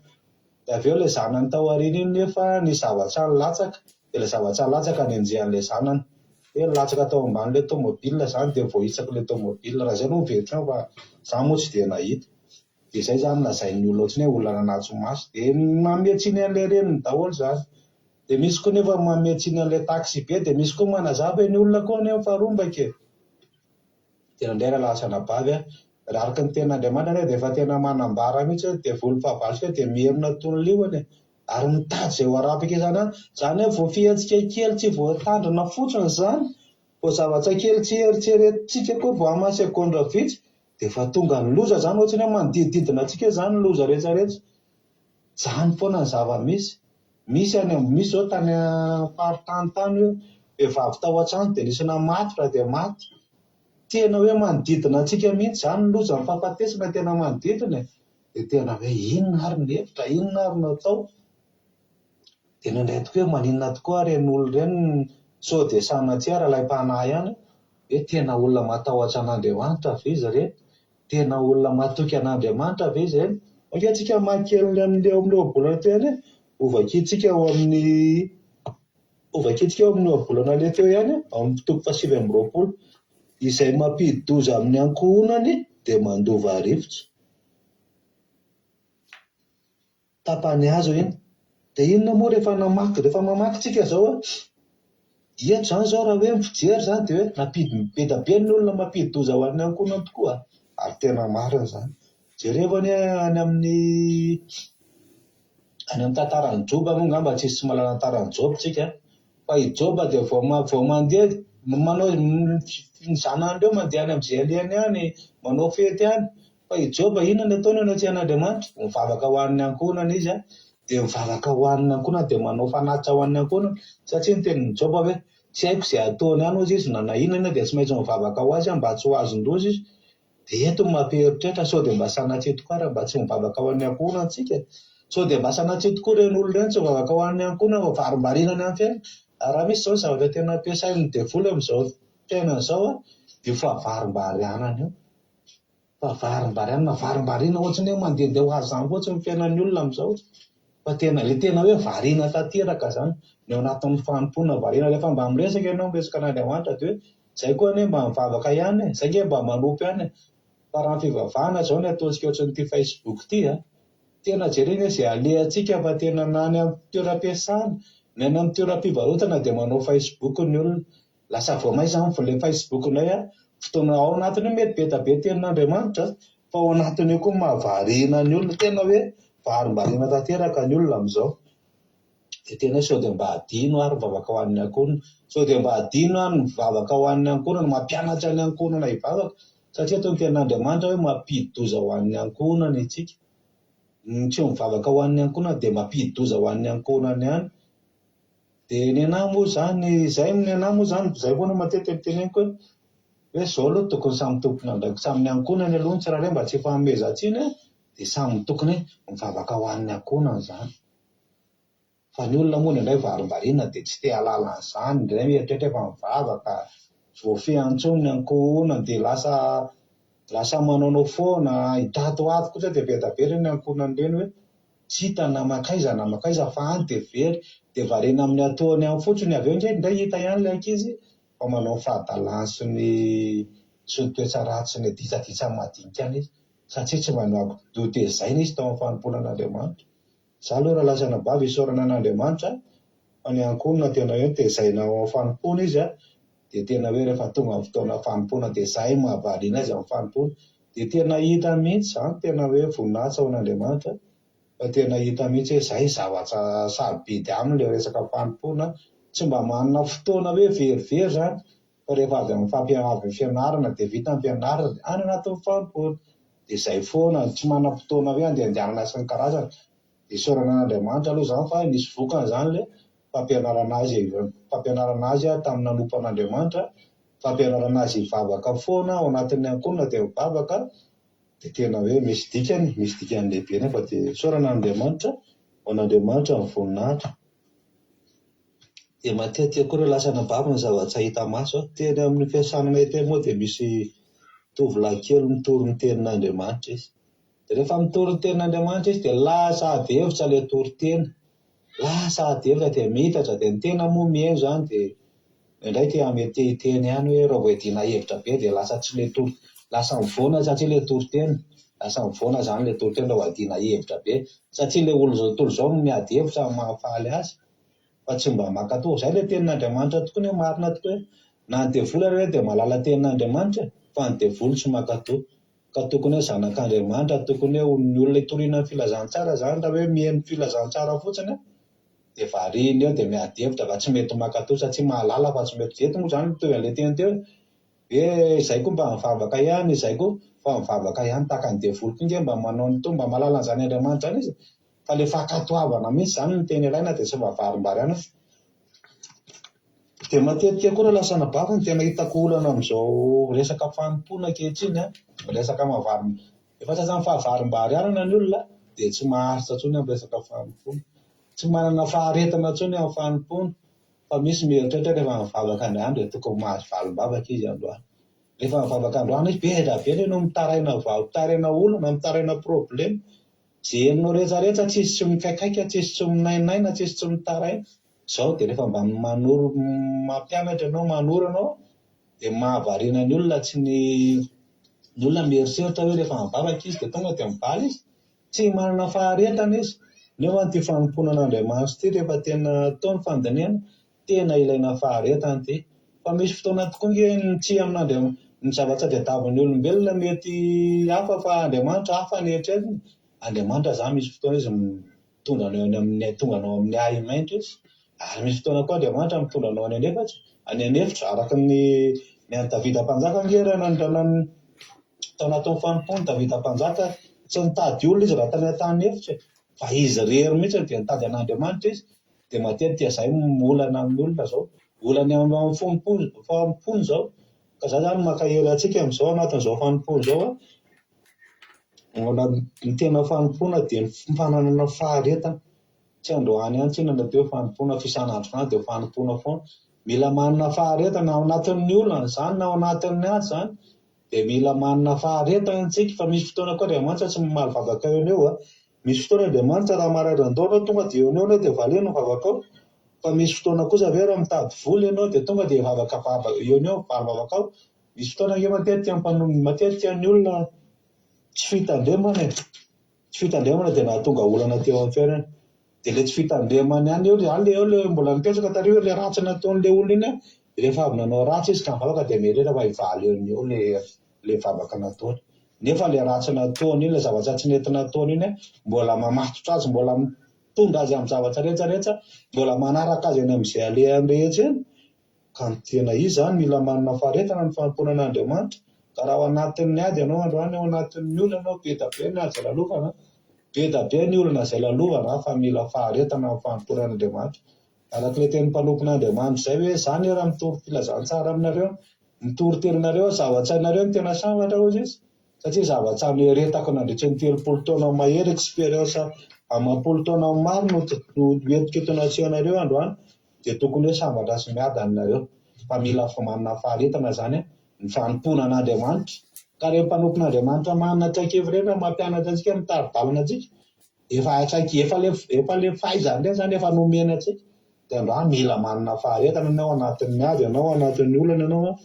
dia avy eo le zanany tao aoriana iny nefa nisy zavatra nilatsaka dia le zavatra nilatsaka nenjehan'le zanany, hoe nilatsaka tao ambanin'le tomobile zany dia voahitsak'le tomobile, raha zay aloha ny version fa za moa tsy dia nahita. Dia izay izany lazain'ny olona ohatran'ny hoe olona nanatso-maso. Dia manome tsiny an'ilay reniny daholo izany. Dia misy koa nefa manome tsiny an'ilay taxi-be, dia misy koa manazava hoe ny olona koa anie mifarombaka e. Dia indraindray rahalahy sy anabavy a, raha araka ny tenin'Andriamanitra anie dia efa tena manambara mihitsy hoe devoly fahavalontsika dia mierona toy ny liona e. Ary mitady izay ho arapaka isan'andro. Izany hoe vao fihetsika kely tsy voatandrina fotsiny izany, vao zavatra kely tsy eritreretintsika akory vao ama segondra vitsy dia efa tonga ny loza izany, ohatran'ny hoe manodidididina antsika izany ny loza rehetra rehetra. Izany foana ny zava-misy. Misy any amin'ny, misy izao tany am-paritany tany hoe vehivavy tao an-trano dia nisy namaty raha dia maty. Tena hoe manodidina antsika mihitsy izany ny loza, ny fahafatesana tena manodidina e. Dia tena hoe inona ary ny hevitra, inona ary no atao? Dia indraindray tokoa hoe maninona tokoa ary ireny olona ireny sao dia sanatria ary alaim-panahy ihany hoe tena olona matahotra an'Andriamanitra ve izy ireny? Tena olona matoky an'Andriamanitra ve izy ireny? Ange tsika hamaky kely amin'ilay ao amin'ilay ohabolana teo ihany e! Hovakintsika ao amin'ny hovakintsika ao amin'ny ohabolana ilay teo ihany, ao amin'ny toko fahasivy amby 20. Izay mampidi-doza amin'ny ankohonany dia mandova rivotra. Tapany hazo iny. Dia inona moa rehefa namaky, rehefa mamaky tsika izao an, eto izany izao raha hoe ny fijery izany dia hoe nampidi, be dia be ny olona mampidi-doza ho an'ny ankohonany tokoa an, ary tena marina izany. Jerevo anie any amin'ny, any amin'ny tantaran'i Joba moa angamba tsisy tsy mahalala ny tantaran'i Joba tsika an, fa i Joba dia vao vao mandeha, manao, ny zanany ireo mandeha any amin'izay alehany any, manao fety any, Fa i Joba, inona no ataony eo anatrehan'Andriamanitra? Mivavaka ho an'ny ankohonany izy, dia mivavaka ho an'ny ankohonany, dia manao fanatitra ho an'ny ankohonany, satria ny tenin'i Joba hoe, Tsy haiko izay ataony any, hozy izy, na na inona inona dia tsy maintsy mivavaka ho azy aho mba tsy ho azon-doza izy. Dia eto no mampieritreritra, sao dia mba sanatria tokoa ary mba tsy mivavaka ho an'ny ankohonana isika e? Sao dia mba sanatria tokoa ireny olona ireny tsy mivavaka ho an'ny ankohonana fa varimbariana any amin'ny fiainana? Ary raha misy izao ny zavatra tena ampiasain'ny devoly amin'izao fiainana izao, dia io fahavarimbarianana io. Fa varimbariana, varimbariana ohatran'ny hoe mandehandeha ho azy izany fotsiny ny fiainan'ny olona amin'izao. Fa tena ilay tena hoe variana tanteraka izany, ny ao anatin'ny fanompoana variana. Rehefa mba miresaka ianao, miresaka an'Andriamanitra dia hoe izay koa anie mba mivavaka ihany e, izay ange mba manompo ihany e. Fa raha ny fivavahana izao no ataontsika ohatran'ity Facebook ity a, tena jerena hoe izay alehantsika fa tena na any amin'ny toeram-piasana, na any amin'ny toeram-pivarotana dia manao Facebook ny olona. Lasa vao may zany ilay Facebook indray a, fotoana ao anatin'io mety be dia be tenin'Andriamanitra fa ao anatin'io koa mahavariana ny olona, tena hoe varimbariana tanteraka ny olona amin'izao. Dia tena hoe sao dia mba adino ary mivavaka ho an'ny ankohonana, sao dia mba adino ary ny mivavaka ho an'ny ankohonana, mampianatra ny ankohonana hivavaka, satria toy ny tenin'Andriamanitra hoe mampidi-doza ho an'ny ankohonana isika. Ny tsy mivavaka ho an'ny ankohonana dia mampidi-doza ho an'ny ankohonana ihany. Dia ny anah moa izany, izay ny anah moa izany, izay foana matetika no teneniko hoe, hoe izao aloha tokony samy tompon'andraikitra amin'ny ankohonany aloha ny tsirairay mba tsy hifanomezan-tsiny an, dia samy tokony mivavaka ho an'ny ankohonany izany. Fa ny olona moa indraindray varimbariana dia tsy te hahalala an'izany, indraindray mieritreritra efa mivavaka, tsy voafehiny intsony ny ankohonany dia lasa lasa manaonao foana, tato ho ato kosa dia be dia be ireny ankohonana ireny hoe Tsy hita na mankaiza na mankaiza fa any dia very, dia variana amin'ny ataony any fotsiny, avy eo ange indray hita ihany ilay ankizy fa manao ny fahadalany sy ny sy ny toetra ratsy sy ny disadisa madinika any izy satria tsy mba notezaina izy tao amin'ny fanompoana an'Andriamanitra. Za aloha raha lasa anabavy isaorana an'Andriamanitra fa ny ankohonana tena hoe notezaina ao amin'ny fanompoana izy dia tena hoe rehefa tonga ny fotoana fanompoana dia zay mahavariana azy amin'ny fanompoana Dia tena hita mihitsy izany tena hoe voninahitra ho an'Andriamanitra fa tena hita mihitsy hoe izay zavatra sarobidy aminy ilay resaka fanompoana, tsy mba manana fotoana hoe verivery izany fa rehefa avy amin'ny fampianarana avy amin'ny fianarana dia vita ny fianarana dia any anatin'ny fanompoana, dia izay foana, tsy manam-potoana hoe andehandehanana sy ny karazany, dia isaorana an'Andriamanitra aloha izany fa nisy vokany izany ilay fampianarana azy fampianarana azy tamin'ny nanompo an'Andriamanitra Fampianarana azy hivavaka foana ao anatin'ny ankohonana dia mivavaka dia tena hoe misy dikany, misy dikany lehibe nefa dia isaorana an'Andriamanitra, ho an'Andriamanitra ny voninahitra. Dia matetika koa ireo lasa anabavy ny zavatra hita maso. Teny amin'ny fiasana teny moa dia misy tovolahy kely mitory ny tenin'Andriamanitra izy. Dia rehefa mitory ny tenin'Andriamanitra izy dia lasa ady hevitra ilay toriteny. Lasa ady hevitra dia miitatra dia ny tena moa mihaino izany dia indraindray te mety te hiteny ihany hoe raha vao iadiana hevitra be dia lasa tsy ilay tory lasa mivoana satria ilay toriteny lasa mivoana izany ilay toriteny raha vao iadiana hevitra be satria ilay olona izao tontolo izao no miady hevitra no mahafaly azy fa tsy mba mankatò. Izay ilay tenin'Andriamanitra tokoa anie marina tokoa hoe na ny devoly ary dia mahalala tenin'Andriamanitra e fa ny devoly tsy mankatò. Ka tokony hoe zanak'Andriamanitra, tokony hoe ny olona itoriana ny filazantsara izany raha hoe mihaino filazantsara fotsiny dia variana eo dia miady hevitra fa tsy mety mankatò satria mahalala fa tsy mety. Eto moa izany mitovy an'ilay teny teo hoe izay koa mba mivavaka ihany, izay koa fa mivavaka ihany tahaka ny devoly koa nge mba manao ny Tompo, mba mahalala an'izany Andriamanitra izany izy fa ilay fankatoavana mihitsy izany no tena ilaina dia tsy mba varimbariana. Dia matetika koa raha lasa anabavy no tena hitako olana amin'izao resaka fanompoana ankehitriny an, resaka mahavary, efa tratran'ny fahavarimbarianana ny olona dia tsy maharitra intsony amin'ny resaka fanompoana. Tsy manana faharetana intsony amin'ny fanompoana fa misy mieritreritra hoe rehefa mivavaka androany dia tokony mahazo valim-bavaka izy androany. Rehefa mivavaka androany izy, be dia be ilay no mitaraina vao, mitaraina olana, mitaraina problema. Izay henonao rehetra rehetra tsisy tsy mikaikaika, tsisy tsy minainaina, tsisy tsy mitaraina. Izao dia rehefa mba manoro mampianatra ianao, manoro ianao dia mahavariana ny olona tsy ny ny olona mieritreritra hoe rehefa mivavaka izy dia tonga dia mivaly izy. Tsy manana faharetana izy. Nefa ity fanompoana an'Andriamanitra ity rehefa tena atao ny fandinihana, tena ilaina faharetana ity. Fa misy fotoana tokoa ange ny tsy amin'Andriamanitra, ny zavatra tadiavin'ny olombelona mety hafa fa Andriamanitra hafa ny eritreritiny. Andriamanitra izany misy fotoana izy mitondra anao any amin'ny tonga anao amin'ny ahi-maitso izy. Ary misy fotoana koa Andriamanitra mitondra anao any an'efatra, any an'efitra araka ny ny an'i Davida mpanjaka ange raha nandrana ny tao anatin'ny fanompoany Davida mpanjaka tsy nitady olona izy raha tany an-tany efitra e, fa izy irery mihitsy dia nitady an'Andriamanitra izy. Dia matetika izay no olana amin'ny olona izao, olana eo amin'ny fanompoana izao. Ka za zany mankahery antsika amin'izao anatin'izao fanompoana izao an, ao anatin'ny tena fanompoana dia ny fananana faharetana. Tsy androany ihany tsinona no atao hoe fanompoana fa isan'andro isan'andro dia fanompoana foana. Mila manana faharetana ao anatin'ny olana izany na ao anatin'ny ady izany dia mila manana faharetana isika fa misy fotoana koa Andriamanitra tsy mamaly vavaka eo no eo an. Misy fotoana Andriamanitra raha marairan-doha ianao tonga dia eo no eo ianao dia valiany ny vavakao. Fa misy fotoana kosa ve raha mitady vola ianao dia tonga dia hivavaka vava eo no eo mivaly vavakao. Misy fotoana ange matetika ny matetika ny olona tsy fitandremana e. Tsy fitandremana dia nahatonga olana teo amin'ny fiainany. Dia ilay tsy fitandremany ihany eo, izany ilay eo ilay mbola mipetraka tary hoe ilay ratsy nataon'ilay olona iny an, rehefa avy nanao ratsy izy ka mivavaka dia mieritreritra fa hivaly eo no eo ilay ilay vavaka nataony. Nefa ilay ratsy nataony iny, ilay zavatra tsy nety nataony iny an, mbola mamatotra azy, mbola mitondra azy amin'ny zavatra rehetra rehetra, mbola manaraka azy eny amin'izay alehany rehetra eny. Ka ny tena izy izany mila manana faharetana ny fanompoana an'Andriamanitra, ka raha ao anatin'ny ady ianao androany, ao anatin'ny olana ianao, be dia be ny ady izay lalovana, be dia be ny olana izay lalovana fa mila faharetana amin'ny fanompoana an'Andriamanitra. Araka ilay tenin'ny mpanompon'Andriamanitra izay hoe, izaho anie raha mitory filazantsara aminareo, mitory teny aminareo aho, zava-tsainareo no tena sambatra hozy izy, satria zavatra nieretako nandritry ny 30 taona mahery, expérience amam-polo taona maro no entiko eto anatrehanareo androany, dia tokony hoe sambatra sy miadana nareo fa mila manana faharetana izany ny fanompoana an'Andriamanitra ka ireny mpanompon'Andriamanitra manana traikefa ireny raha mampianatra antsika mitari-dalana antsika efa traike efa le efa le fahaizana ireny izany efa nomena antsika dia androany mila manana faharetana ianao anatin'ny ady ianao anatin'ny olana ianao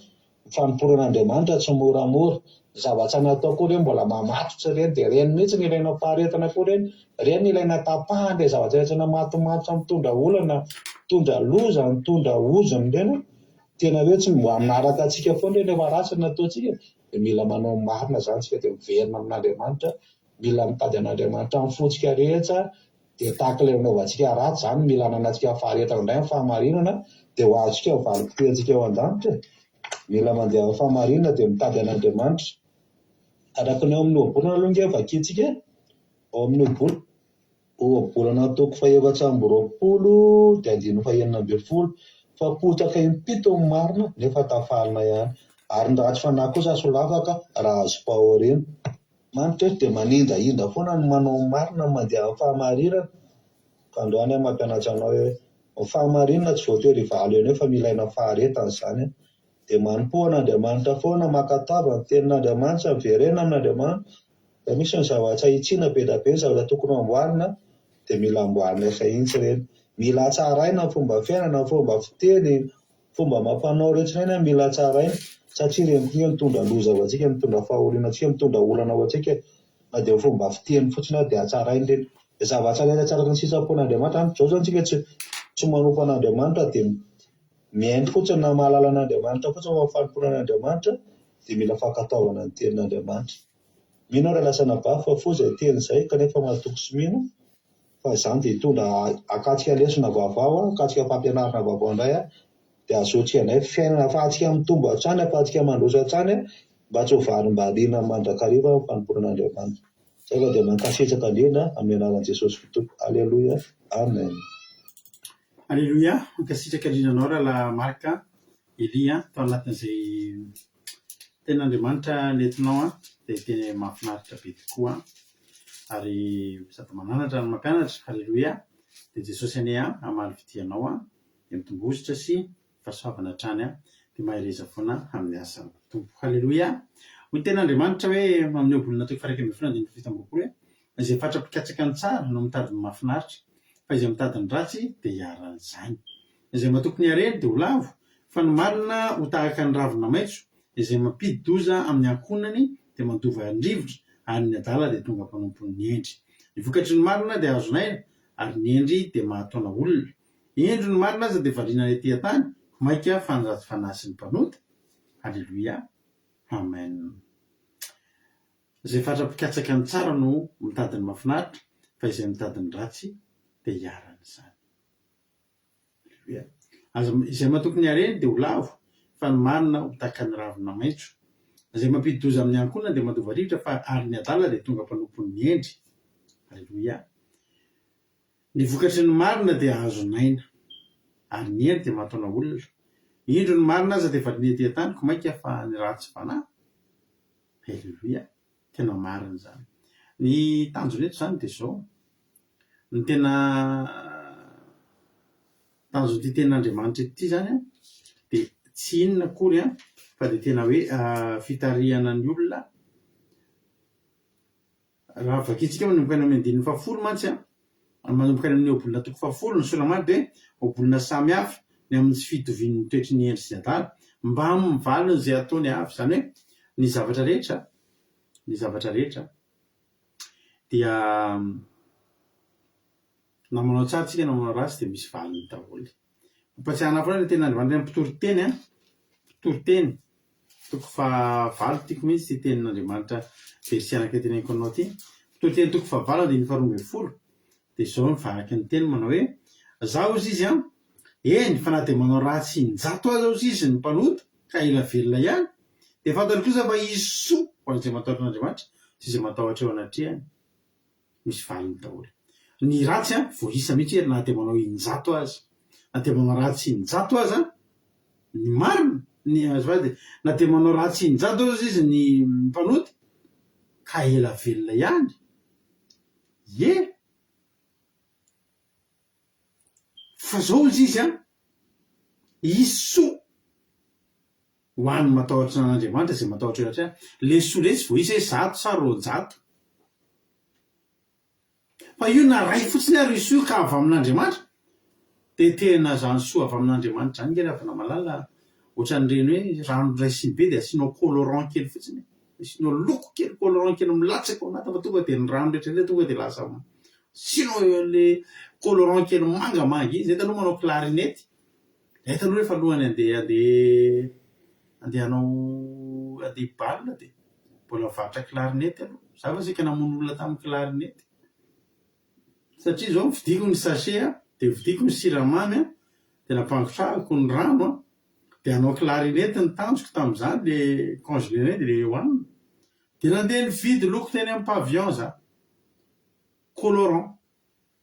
Ny fanompoana an'Andriamanitra tsy moramora. Ny zavatra natao koa ireny mbola mamatotra ireny dia ireny mihitsy no ilaina faharetana koa ireny. Ireny no ilaina tapahana ilay zavatra rehetra namatomatitra mitondra olana, mitondra loza, mitondra ozona ireny. Tena hoe tsy mba manaraka antsika foana ireny rehefa ratsy ny nataontsika dia mila manao ny marina izany isika dia miverina amin'Andriamanitra. Mila mitady an'Andriamanitra amin'ny fontsika rehetra Dia tahaka ilay nanaovantsika ratsy izany, mila ananantsika faharetana indray ny fahamarinana, dia ho azontsika ny valim-pitiantsika ao an-danitra e. Mila mandeha amin'ny fahamarinana dia mitady an'Andriamanitra. Araka ny ao amin'ny ohabolana aloha ange vakintsika e. Ao amin'ny ohabolana, ohabolana toko fahefatsy 24 dia andininy fahenina 16, fa potraka impito ny marina nefa tafarina ihany, ary ny ratsy fanahy kosa solafaka raha azom-pahoriana. Manitra eto dia manindrahindra foana ny manao ny marina, ny mandeha amin'ny fahamarinana. Ka androany aho mampianatra anao hoe ny fahamarinana tsy voatery hivaly eo fa mila aina faharetana izany. Dia manompoa an'Andriamanitra foana, mankatoava ny tenin'Andriamanitra, miverena amin'Andriamanitra. Raha misy ny zavatra hitsiana be dia be, ny zavatra tokony ho amboarina dia mila amboarina mihitsy ireny. Mila hatsaraina ny fomba fiainana, ny fomba fiteny, Fomba amam-panao rehetra ireny mila tsaraina satria ireny koa mitondra loza ho antsika, mitondra fahoriana antsika, mitondra olana ho antsika e. Na dia fomba fiteny fotsiny ary dia hatsaraina ireny. Dia zavatra rehetra tsy araka ny sitrapon'Andriamanitra any. Izao izany tsika tsy tsy manompo an'Andriamanitra dia mihaino fotsiny na mahalala an'Andriamanitra fotsiny fa ny fanompoana an'Andriamanitra dia mila fankatoavana ny tenin'Andriamanitra. Mino aho rahalahy sy anabavy fa fohy izay teny izay kanefa matoky sy mino fa izany dia hitondra hakatsika lesona vaovao, hakatsika fampianarana vaovao indray dia hahazoantsika indray fiainana ahafahantsika mitombo hatrany, ahafahantsika mandroso hatrany mba tsy ho varimbariana mandrakariva amin'ny fanompoana an'Andriamanitra. Izay fa dia mankasitraka indrindra amin'ny anaran'i Jesosy Tompo. Aleloia. Amen. Aleloia, mankasitraka indrindra anao rahalahy Marc Elia tao anatin'izay tenin'Andriamanitra nentinao an, dia tena mahafinaritra be tokoa ary sady mananatra no mampianatra, aleloia, dia Jesosy anie an hamaly fitia anao an, dia mitombozotra sy fahasoavana hatrany an, dia mahereza foana amin'ny asan'ny Tompo, haleloia. Hoy ny tenin'Andriamanitra hoe amin'ny ohabolana toko faha 11 andininy faha 27 hoe, Izay fatra-pikatsaka ny tsara no mitady ny mahafinaritra, fa izay mitady ny ratsy dia iharan'izany. Izay matoky ny hareny dia ho lavo, fa ny marina ho tahaka ny ravina maitso, izay mampidi-doza amin'ny ankohonany dia mandova an-drivotra, ary ny adala dia tonga mpanompon'ny hendry. Ny vokatry ny marina dia azon'aina, ary ny hendry dia mahataona olona. Indro ny marina aza dia variana ety an-tany, mainka fa ny ratsy fanahy sy ny mpanota. Aleloia. Amen. Izay fatra-pikatsaka ny tsara no mitady ny mahafinaritra, fa izay mitady ny ratsy dia iharan'izany. Aleloia. Aza, izay matoky ny hareny dia ho lavo, fa ny marina ho tahaka ny ravina maitso. Izay mampidi-doza amin'ny ankohonany dia mandova rivotra, fa ary ny adala dia tonga mpanompon'ny hendry. Aleloia. Ny vokatry ny marina dia azon'aina, ary ny hendry dia mahataona olona. Indro ny marina aza dia valiana ety an-tany, ko mainka fa ny ratsy fanahy. Aleloia! Tena marina izany. Ny tanjona eto izany dia izao, ny tena tanjon'ity tenin'Andriamanitra ity izany an, dia tsy inona akory an, fa dia tena hoe fitarihana ny olona. Raha vakintsika manomboka any amin'ny andininy fahafolo mantsy an, manomboka any amin'ny ohabolana toko fahafolo ny soramary dia ohabolana samy hafa ny amin'ny tsy fitovian'ny toetry ny hendry sy ny adala mbamin'ny valiny izay ataony avy. Izany hoe ny zavatra rehetra, ny zavatra rehetra dia na manao tsara tsika na manao ratsy dia misy valiny daholo. Ampatsiahana foana ilay tenin'Andriamanitra any mpitoriteny an, mpitoriteny toko fahavalo tiako mihitsy ity tenin'Andriamanitra verset anankiray teneniko anao ity. Mpitoriteny toko fahavalo andininy faharoa ambinifolo dia izao ny vaky ny teny manao hoe, Zaho hozy izy an, eny fa na dia manao ratsy injato aza hozy izy ny mpanota ka ela velona ihany dia fantany kosa fa hisy soa ho an'izay matahotra an'Andriamanitra sy izay matahotra eo anatrehany. Misy valiny daholo. Ny ratsy an, voaisa mihitsy hoe na dia manao injato aza, na dia manao ratsy injato aza ny marina, ny azafady, na dia manao ratsy injato aza izy ny mpanota ka ela velona ihany, ie! Fa zao ozy izy an, hisy soa ho an'ny matahotra an'Andriamanitra izay matahotra eo hatrany. Le soa lesy voaisa hoe zato sa 200. Fa io na ray fotsiny ary io soa io ka avy amin'Andriamanitra dia tena zany soa avy amin'Andriamanitra zany nge ry havana malala ohatran'ireny hoe rano iray sinibe dia asianao colorant kely fotsiny e, asianao loko kely colorant kely milatsaka ao anatiny fa tonga dia ny rano rehetra rehetra tonga dia lasa asianao le colorant kely mangamanga iny, zay taloha manao clarinette, zay taloha rehefa alohan'ny andeha andeha andeha hanao andeha hi-bal dia mbola mivarotra clarinette aloha, za fa saika namono olona tamin'ny clarinette. Satria izao novidiako ny sachet a, dia novidiako ny siramamy a, dia nampangotrahako ny rano a, dia hanao clarinette ny tanjoko tamin'izany le congelé ireny dia le hohanina. Dia nandeha nividy loko teny amin'ny pavillon za, colorant,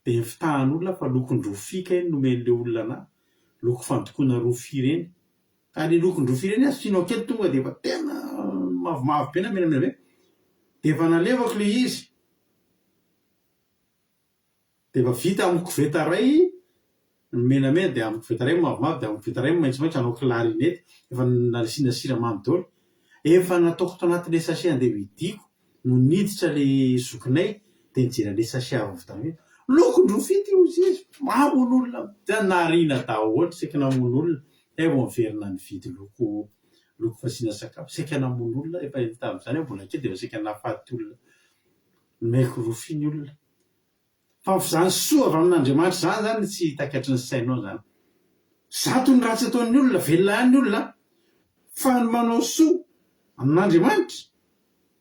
dia nifitahan'olona fa lokon-drofia kay no nomen'ilay olona anah, loko fandokoana rofia ireny. Ka le lokon-drofia ireny asianao kely tonga dia efa tena mavomavo be na menamena be, dia efa nalevako le izy. Dia efa vita amin'ny koveta iray ny menamena dia amin'ny koveta iray ny mavomavo dia amin'ny koveta iray ny maitsomaitso hanao clarinette, efa nasiana siramamy daholo. Efa nataoko tao anatin'ilay sachet andeha hohidiako no niditra ilay zokinay dia nijery an'ilay sachet avy nividianako iny, lokon-drofia ity hozy izy, mamono olona, dia nariana daholo, saika namono olona, zay vao niverina nividy loko loko fasiana sakafo, saika namono olona, efa tamin'izany aho mbola kely dia efa saika nahafaty olona. Nomeko rofia ny olona. Fa izany soa avy amin'Andriamanitra izany izany tsy takatry ny sainao izany. Zato ny ratsy ataon'ny olona, velona ihany ny olona, fa ny manao soa amin'Andriamanitra,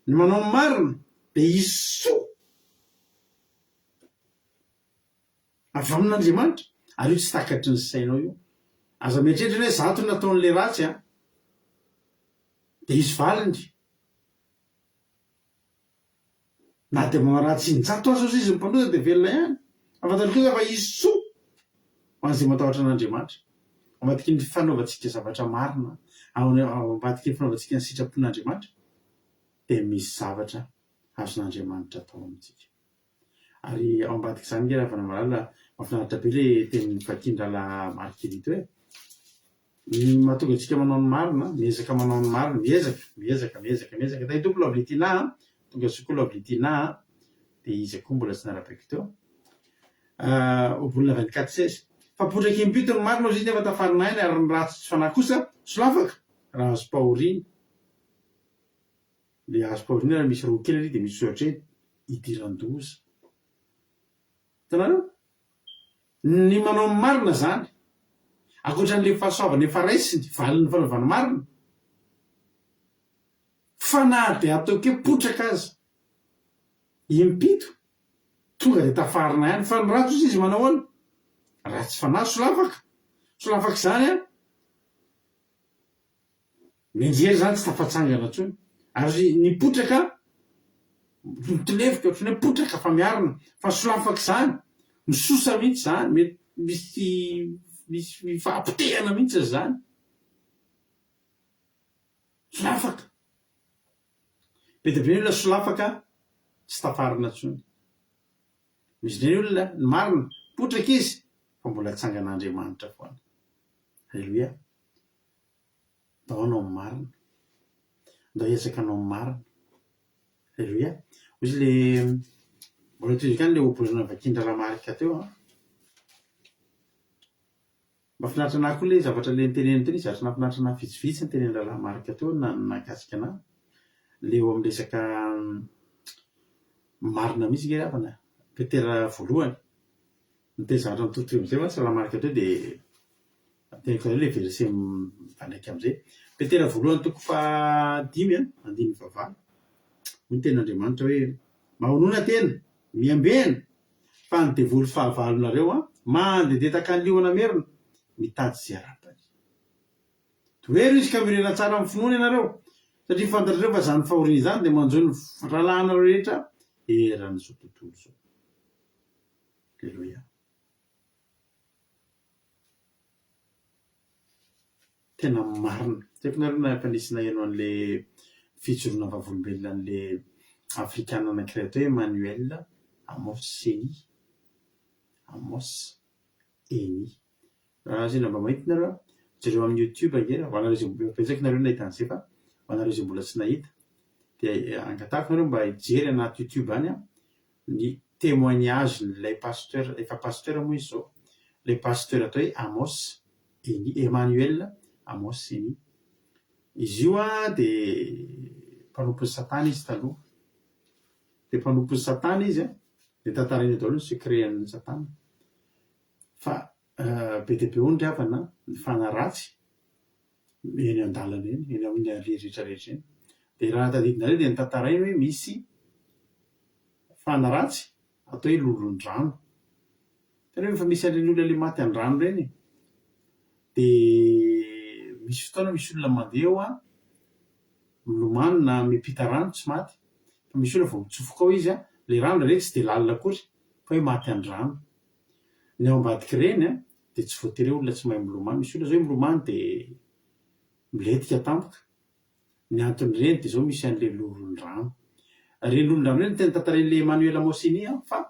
ny manao ny marina. Dia hisy soa avy amin'Andriamanitra. Ary io tsy takatry ny sainao io. Aza mieritreritra hoe zato no nataon'ilay ratsy an! Dia hisy valiny. Na dia manao ratsy injato aza ozy izy ny mpanota dia velona ihany. Fa fantatro kosa fa hisy soa ho an'izay matahotra an'Andriamanitra. Ao ambadiky ny fanaovantsika zavatra marina, ao ambadiky ny fanaovantsika ny sitrapon'Andriamanitra dia misy zavatra azon'Andriamanitra atao amintsika. Ary ao ambadik'izany nge Ravanamalala, mahafinaritra be le teny novakian-drahalahy Marguerite hoe, ny mahatonga antsika manao ny marina, miezaka manao ny marina, miezaka, miezaka, miezaka, miezaka, Tahin'ny Tompo Lovely Tina a, tonga soa koa Lovely Tina a, dia iza koa mbola tsy narabaiko teo. Ohabolana 24 16. Fa potraky impito ny marina hozy izy nefa tafarina aina ary ny ratsy tsy fanahy kosa solafaka raha azom-pahoriana. Le azom-pahoriana raha misy roa kely ary dia misy soratra hoe idiran-doza. Hitanareo? Ny manao ny marina izany, ankoatra an'ilay fahasoavana efa raisiny, valin'ny fanaovana marina, fa na dia ataoko hoe potraka aza, impito, tonga dia tafarina ihany. Fa ny ratsy ozy izy manao ahoana? Ratsy fanahy, solafaka. Solafaka izany an! Ny anjely izany tsy tafatsangana intsony. Ary ny potraka, mitolefika ohatran'ny hoe potraka fa miarina. Fa solafaka izany, misosa mihitsy izany, mety misy misy fahapotehana mihitsy izany. Solafaka. Be dia be ny olona solafaka tsy tafarina intsony. Misy indray ny olona, ny marina, potraka izy fa mbola atsangan'Andriamanitra foana. Aleloia. Ndao hanao ny marina. Ndao hiezaka hanao ny marina. Aleloia. Hoy izy le, mbola tohizako ihany le ohabolana novakian-dRahalahy Marc teo an. Mahafinaritra anah koa le zavatra le noteneniny teo, nisy zavatra nahafinaritra anah vitsivitsy notenenin-dRahalahy Marc teo na nahakasika anah. Le eo amin'ny resaka marina mihitsy nge ry havana. Petera voalohany. Niteny zavatra mitovitovy amin'izay mantsy Rahalahy Marc teo dia Teniko indray ilay verset mifandraika amin'izay. Petera voalohany toko fahadimy an, andininy fahavalo. Hoy ny tenin'Andriamanitra hoe, Mahonona tena, miambena, fa ny devoly fahavalonareo an, mandehandeha tahaka ny liona merina, mitady izay harapany. Tohero izy ka miorena tsara amin'ny finoana ianareo, satria fantatrareo fa izany fahoriana izany dia manjo ny rahalahinareo rehetra eran'izao tontolo izao. Aleloia. Tena marina. Tsy haiko nareo na efa nisy naheno an'le fijoroana vavolombelona an'le afrikana anankiray atao hoe Emmanuel Amos Eny. Amos Eny. Raha sendra mba mahita nareo an, jereo amin'ny youtube ange, ho anareo izay efa betsaka nareo nahita an'izay fa ho anareo izay mbola tsy nahita dia angatahako nareo mba hijery anaty youtube any an, ny témoignage-n'ilay pasteur, efa pasteur moa izy izao, ilay pasteur atao hoe Amos Eny, Emmanuel Amos Eny. Izy io an dia mpanompon'i Satana izy taloha. Dia mpanompon'i Satana izy an, dia tantarainy eo daholo ny secret-n'i Satana. Fa be dia be hono ry havana ny fanahy ratsy eny an-dalana eny, eny amin'ny allée rehetra rehetra eny. Dia raha tadidinareo dia notantarainy hoe misy fana ratsy atao hoe lolon-drano. Hitanareo efa misy an'ireny olona ilay maty an-drano ireny e! Dia misy fotoana misy olona mandeha eo an, milomano na miampita rano tsy maty, fa misy olona vao mitsofoka ao izy an, ilay rano indraindray tsy dia lalina akory fa hoe maty an-drano. Ny ao ambadik'ireny an, dia tsy voatery hoe olona tsy mahay milomano. Misy olona izao hoe milomano dia milentika tampoka. Ny anton'ireny dia izao misy an'ilay lolon-drano. Ireny lolon-drano ireny no tena tantarain'ilay Emmanuel Mosini an, fa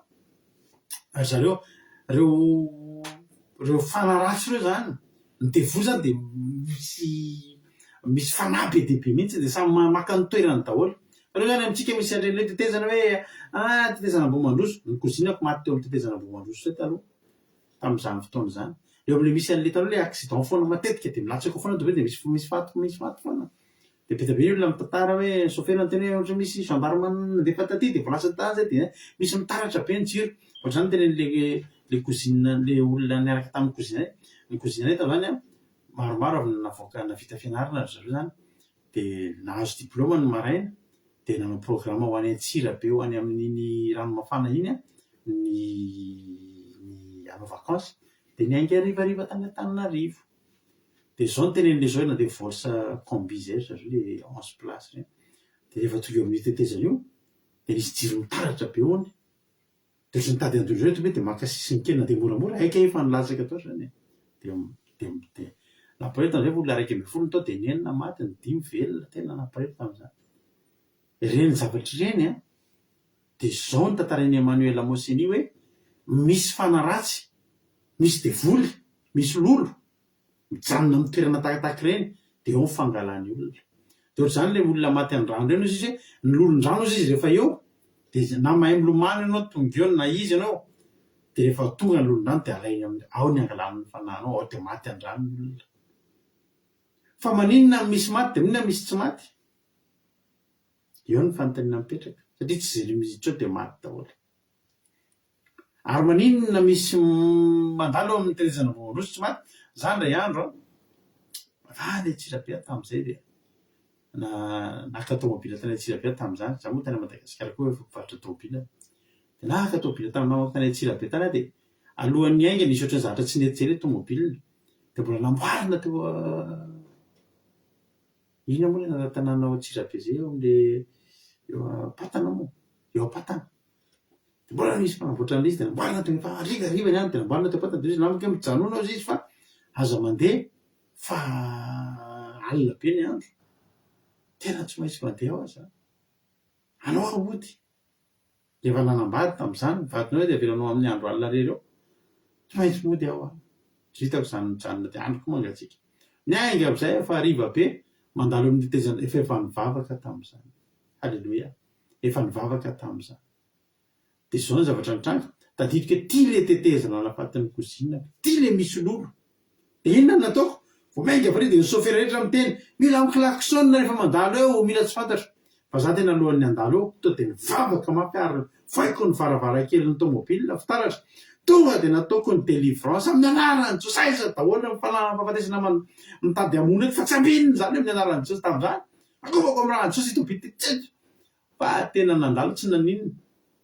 ry zareo, ireo ireo fanahy ratsy ireo izany, ny devoly izany dia misy misy fanahy be dia be mihitsy dia samy maka ny toerany daholo. Fa ireo izany amintsika misy an'ireny hoe tetezana hoe ah tetezana Ambohimandroso, ny cousine-ko maty teo amin'ny tetezana Ambohimandroso teo taloha. tamin'izany fotoana izany. Eo amin'ilay misy an'ilay hitanao ilay accident foana matetika dia milatsaka ao foana dia misy misy faty misy faty foana. Dia be dia be ny olona mitantara hoe ny chauffeur niteny hoe ohatra misy gendarme nandefa taty dia vao lasa tany zay dia misy mitaratra be ny jiro. Ohatr'izany no tenenin'ilay ilay cousine ilay olona niaraka tamin'ny cousine-nay. Ny cousine-nay tamin'izany an, maromaro avy navoaka navita fianarana ry zareo izany dia nahazo diplôme ny maraina. Dia nanao programme ho any Antsirabe ho any amin'iny Ranomafana iny ny ny hanao vacances. Dia niainga harivariva tany Antananarivo. Dia izao no tenenin'ilay zao nandeha Volts combi izay ry zareo ilay 11 places ireny. Dia rehefa tonga eo amin'io tetezana io dia nisy jiro mitaratra be hono. Dia ohatran'ny nitady an'ireo ireto ve dia maka sisiny kely na dia moramora, hay kay efa nilatsaka tao izany e. Dia dia dia nampalahelo tamin'izay fa olona 11 no tao dia ny enina maty, ny dimy velona, tena nampalahelo tamin'izany. Ireny zavatra ireny an, dia izao no tantarain'i Emmanuel Moseni hoe misy fanahy ratsy, misy devoly, misy lolo, mijanona amin'ny toerana tahakatahaka ireny dia eo ny fangalany olona. Dia ohatr'izany ilay olona maty an-drano ireny hozy izy hoe ny lolon-drano hozy izy rehefa eo dia na mahay milomano ianao tonga eo na iza ianao dia rehefa tonga ny lolon-drano dia alainy amin'ny ao ny angalany ny fanahinao ao dia maty an-drano ny olona. Fa maninona misy maty dia maninona misy tsy maty? Eo ny fanontaniana mipetraka satria tsy izay miditra eo dia maty daholo. Ary maninona misy mandalo eo amin'ny tetezana voaroso tsy maty? Za indray andro an, any Antsirabe aho tamin'izay dia naka tômôbila tany Antsirabe aho tamin'izany, za moa tany Madagasikara koa efa mpivarotra tômôbila, dia naka tômôbila tamin'ny namako tany Antsirabe tany aho dia alohan'ny hiainga nisy ohatran'ny zavatra tsy nety izay ilay tômôbila, dia mbola namboarina teo inona moa ilay anaran-tanàna ao Antsirabe izay eo amin'ilay eo Ampatana moa? Eo Ampatana. Dia mbola nisy mpanamboatra an'ilay izy dia namboarina teo efa harivariva ny andro dia namboarina teo am-patana dia hoy izy namako hoe mijanona hozy izy fa aza mandeha fa alina be ny andro. Tena tsy maintsy mandeha aho aza. Alao aho hody. Efa nanambady tamin'izany, ny vadinao dia avelanao amin'ny andro alina irery eo. Tsy maintsy mody aho an. Tsy vitako izany mijanona dia andro koa mangatsiaka. Niainga amin'izay aho fa hariva be, mandalo amin'ny tetezana, efa efa nivavaka tamin'izany. Haleloia. Efa nivavaka tamin'izany. Dia izao ny zavatra nitranga, tadidiko hoe ity ilay tetezana nahafaty ny cousine-ko, ity ilay misy lolo. Dia inona no nataoko? Vao miainga avy ary dia ny chauffeur rehetra miteny, mila mi-klaxon rehefa mandalo eo, mila tsy fantatro. Fa za tena alohan'ny handalo eo, tonga dia nivavaka mafy ary vohaiko ny varavarankelin'ny tomobile, fitaratra. Tonga dia nataoko ny délivrance amin'ny anaran'i Jesosy, aiza daholo ny fanahy mitady hamono eto fa tsy ambinina izany amin'ny anaran'i Jesosy tamin'izany. Akovako amin'ny ran'i Jesosy ito biby ity. Fa tena nandalo tsy naninona.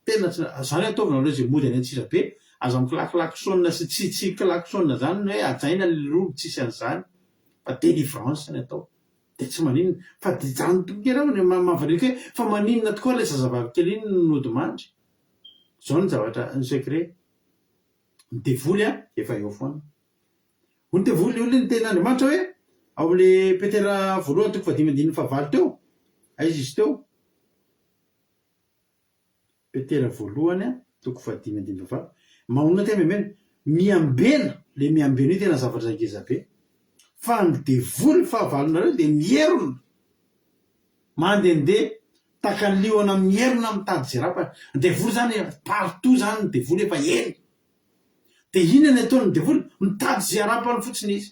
Tena tsy zany ataovy nareo zay mody any Antsirabe, aza miklaklaksona sy tsy tsy klaksona zany ny hoe hajaina le lolo tsisy an'izany fa délivrance ny atao de tsy maninona fa de zany tokoa nge reo mahavariako hoe fa maninona tokoa le zazavavy kely iny no nody mandry? Zao ny zavatra ny secret ny devoly an efa eo foana. Hoy ny devoly, hoy ny tenin'Andriamanitra hoe, ao amin'ilay Petera voalohany toko fahadimy andininy fahavalo teo, aiza izy teo? Petera voalohany toko fahadimy andininy fahavalo. Mamono tena miambena. Miambena, ilay miambena io tena zavatra ngeza be. Fa ny devoly fahavalonareo dia mierona. Mandehandeha tahaka ny liona mierona mitady izay rapany. Ny devoly izany partout izany ny devoly efa eny. Dia inona ny ataon'ny devoly? Mitady izay harapany fotsiny izy.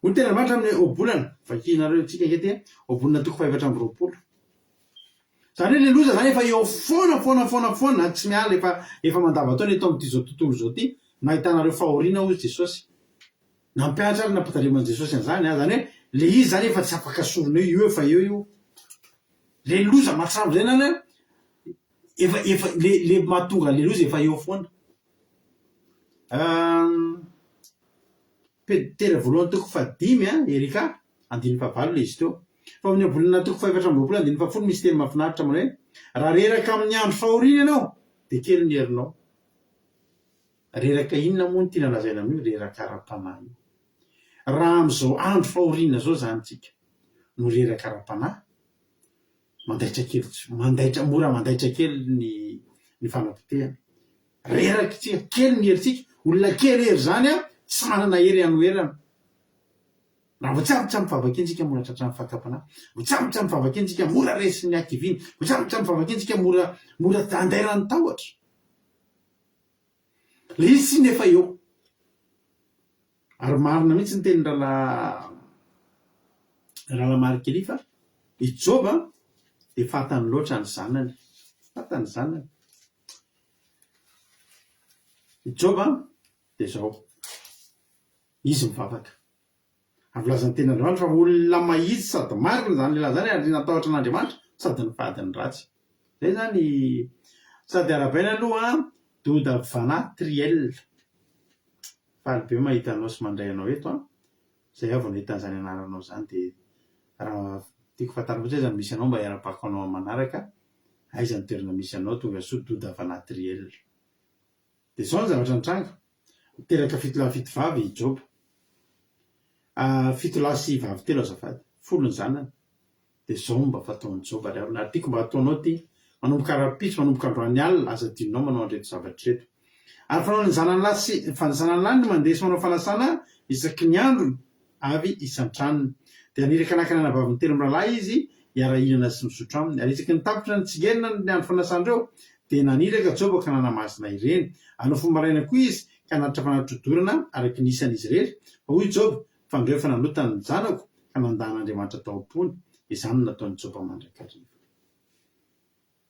Hoy ny tenin'Andriamanitra amin'ny ohabolana, vakinareo tsika ange ity, ohabolana toko fahefatra 24. Izany hoe ilay loza izany efa eo foana foana foana foana, tsy miala, efa efa mandavantaona eto amin'ity izao tontolo izao ity, no ahitanareo fahoriana hoy Jesosy. Nampianatra ary nampitandreman'i Jesosy an'izany, izany hoe ilay izy izany efa tsy afaka sorona eo, io efa eo io. Ilay loza mahatsiravina izay izany an, Efa efa le le mahatonga an'le loza efa eo foana. Petera voalohany toko fahadimy an, Erika, andininy fahavalo le izy teo. Fa amin'ny ohabolana toko fahefatra amby 20 andininy fahafolo misy teny mahafinaritra manao hoe, Raha reraka amin'ny andro fahoriana ianao, dia kely ny herinao. Reraka inona moa no tiana lazaina amin'io? Reraka ara-panahy io. Raha amin'izao andro fahoriana izao izany tsika no reraka ara-panahy, Mandaitra kely tsy mandaitra mora mandaitra kely ny ny fanapotehana. Reraka isika, kely ny herintsika, olona kely hery izany an, tsy manana hery hanoherana. Raha vao tsy ampy tsy ampy vavaka iny isika mora tratran'ny fakam-panahy, vao tsy ampy tsy ampy vavaka iny isika mora resin'ny hakiviana, vao tsy ampy tsy ampy vavaka iny isika mora mora andairan'ny tahotra. Ilay izy tsinona efa eo. Ary marina mihitsy ny tenin'i Rahalahy Rahalahy Markelly fa i Joba dia fantany loatra ny zanany. Fantany ny zanany. I Joba dia izao, izy mivavaka. Ary voalazan'ny tenin'Andriamanitra fa olona mahitsy sady marina izany lehilahy izany ary natahotra an'Andriamanitra sady nifady ny ratsy. Izay izany sady arahabaina aloha an, Doda Vana Triel. Faly be mahita anao sy mandray anao eto an. Izay aho vao nahita an'izany anaranao izany dia raha tiako fantarina fotsiny aiza no misy anao mba hiarabako anao amin'ny manaraka, aiza ny toerana misy anao, tongasoa Doda Vana Triel. Dia izao ny zavatra nitranga, niteraka fitolahy fitovavy i Joba. Fitolahy sy vavy telo azafady, folo ny zanany. Dia izao no mba fataon'i Joba ry havana, ary tiako mba hataonao ity, manomboka rahampitso, manomboka androany alina, aza adinonao manao an'ireto zavatra ireto. Ary fanaon'ny zanany lahy sy fa ny zanany lahy no mandeha sy manao fanasana isaky ny androny avy isan-tranony. Dia naniraka naka ny anabaviny telo mirahalahy izy hiara-hihinana sy misotro aminy. Ary isaky ny tapitra nitsingerina ny andro fanasan'ireo, dia naniraka Joba ka nanamasina ireny. Ary nifoha maraina koa izy ka nanatitra fanatodorana araka ny isan'izy irery. Fa hoy Joba, Fandreo efa nanota ny zanako ka nandà an'Andriamanitra tao am-pony. Izany no nataon'i Joba mandrakariva.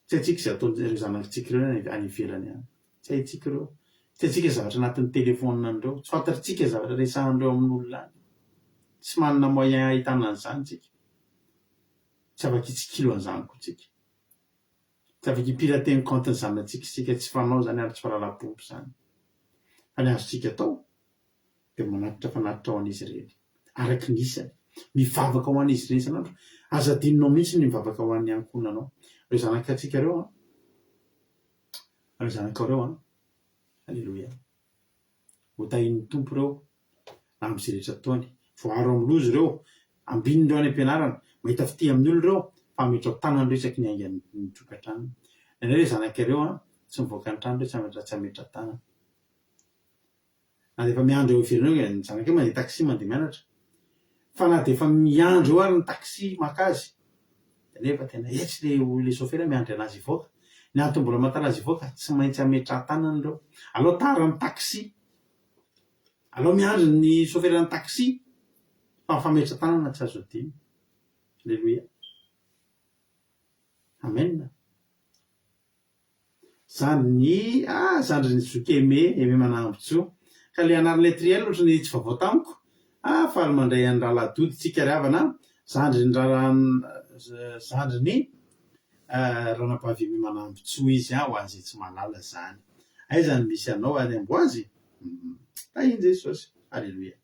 Tsy haintsika izay ataon'ireo zanakitsika ireo any ivelany any. Tsy haintsika ireo. Tsy haintsika ny zavatra anatin'ny telefaoninan'ireo. Tsy fantatritsika ny zavatra resahan'ireo amin'olona any. Tsy manana moyen ahitana an'izany tsika. Tsy afaka hitsikilo an'izany koa tsika. Tsy afaka hi-pirater ny compte-n'ny zanatsika isika. Tsy fanao izany ary tsy fahalalam-pomba izany. Fa ny azontsika atao dia manatitra fanatitra ho an'izy ireny, araka ny isany. Mivavaka ho an'izy ireny isan'andro. Aza adinonao mihitsy ny mivavaka ho an'ny ankohonanao. Ireo zanakatsika ireo an, ireo zanakao ireo an, Aleloia. Ho tahian'ny Tompo ireo na amin'izay rehetra ataony. Voaaro amin'ny loza ireo, ambininy ireo any am-pianarana, mahita fitia amin'ny olona ireo, fa ametraho tanana ireo isaky ny haingana ny tokantrano. Indraindray ireo zanaka ireo an, tsy mivoaka ny trano ireo tsy hametra tsy hametra-tanana. Na dia efa miandry eo ivelany eo ny zanakay mandeha taxi mandeha mianatra fa na dia efa miandry eo ary ny taxi maka azy dia nefa tena etsy le le chauffeur miandry anazy hivoaka, ny antony mbola mahatara azy hivoaka tsy maintsy ametraha-tanana ireo, aleo tara ny taxi, aleo miandry ny chauffeur ny taxi fa ny fametra-tanana tsy azo adino. Aleloia. Amen. Zandrin'i ah zandrin'i zoky Aimé, Aimé Manambotsoa. Ka le anaran'ilay triel ohatry ny tsy vaovao tamiko. Ah faly mandray an'i Rahalahy Dody tsika ry havana a. Zandrin'i Rahalahy zandrin'i Ranabavy Aimé Manambotsoa izy an, ho an'izay tsy mahalala izany. Aiza no misy anao any Amboazy? Hum. Tahin'i Jesosy. Aleloia.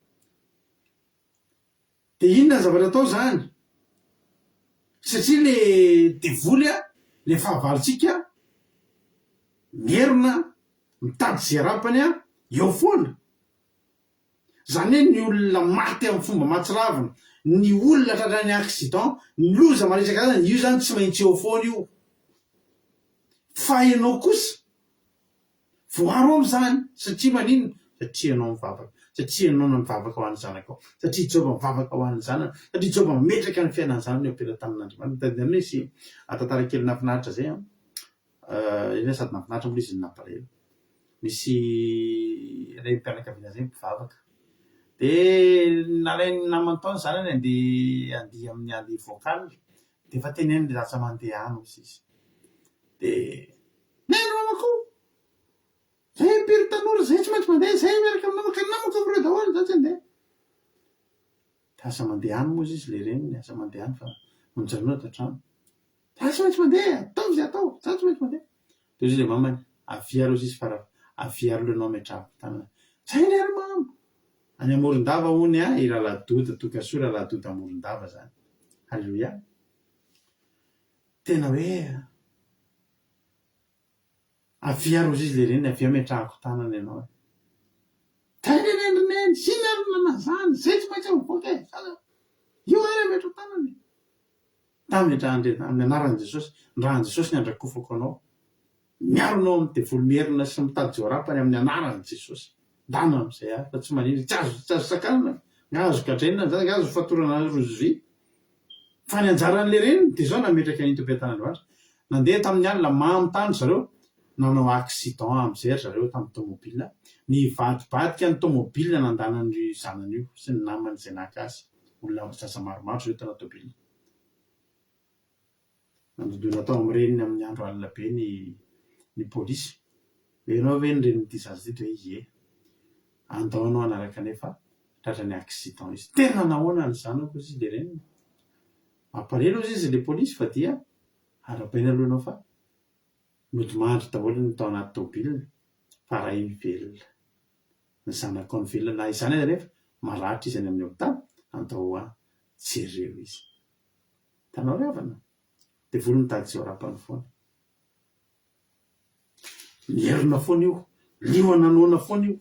Dia inona ny zavatra atao izany? Satria le devoly a, le fahavalontsika, mierona, mitady izay rapany a, eo foana. Izany hoe ny olona maty amin'ny fomba mahatsiravina, ny olona tratran'ny accident, ny loza maro isan-karazany, io izany tsy maintsy eo foana io. Fa ianao kosa, Voaro amin'izany, satria maninona? Satria ianao mivavaka, satria ianao no mivavaka ho an'ny zanakao, satria Joba mivavaka ho an'ny zanany, satria Joba mametraka ny fiainan'ny zanany eo am-pelatanan'Andriamanitra. Tadidinareo nisy tantara kely nahafinaritra izay an, eny sady nahafinaritra moa ilay izy no nampalahelo. Misy renim-pianakaviana izay mpivavaka, dia nalain'ny namany tao ny zanany handeha handihy amin'ny handihy vocal, dia efa teneniny lasa mandeha any hozy izy. Dia Neny mamako! Zay impiry tanora zay tsy maintsy mandeha, zay miaraka amin'ny namako, ny namako ireo daholo za tsy handeha. Dia aza mandeha any moa izy le reniny, aza mandeha any fa mijanona ato an-trano. Za tsy maintsy mandeha, ataovy izay atao, za tsy maintsy mandeha. Dia hoy izy le mamany, avia ary hozy izy fa avia ary aloha ianao ametrahako tanana. Zay indray ry mama! Any Morondava hono i Raladoda, Tokasoa Raladoda Morondava zany. Haleloia. Tena hoe Avia ary hozy izy le reniny, avia ametrahako tanana ianao e. Zay re neny ry neny, zina ary nanazany, zay tsy maintsy mivoaka e, za io ary ametrao tanana e. Tametrahany re, amin'ny anaran'i Jesosy, ny ran'i Jesosy ny andrakofako anao. Miaro anao amin'ny devoly mierona sy mitady izay ho rapany amin'ny anaran'i Jesosy. Ndana amin'izay ary fa tsy maninona, tsy azo tsy azo sakanana, nga azo gadraina ny zaza, nga azo fatorana rojo vy. Fa ny anjaran'ilay reniny dia izao nametraka an'iny teo am-pitan'Andriamanitra. Nandeha tamin'ny alina mamo tany ry zareo, nanao accident amin'izay ry zareo tamin'ny tomobile. Nivadibadika ny tomobile nandana an'io zanany io sy ny namany izay naka azy. Olona zaza maromaro ry zareo tao anaty tobile. Nandondona tao amin'ny reniny amin'ny andro alina be ny ny polisy. Hoe ianao ve ny renin'ity zaza ity? Dia hoe ie. Andao ianao hanaraka anay fa Tratran'ny accident izy. Tena nahoana ny zanako hozy izy le reniny. Mampalahelo hozy izy le polisy fa dia arahabaina aloha ianao fa nodimandry daholo ny tao anaty tôbila fa ray velona. Ny zanakao no velona na izany aza anefa maratra izy any amin'ny hopitaly, andao hoa jereo izy. Hitanao ry havana? Devoly mitady izay ho rapany foana. Mierona foana io, liona noana foana io.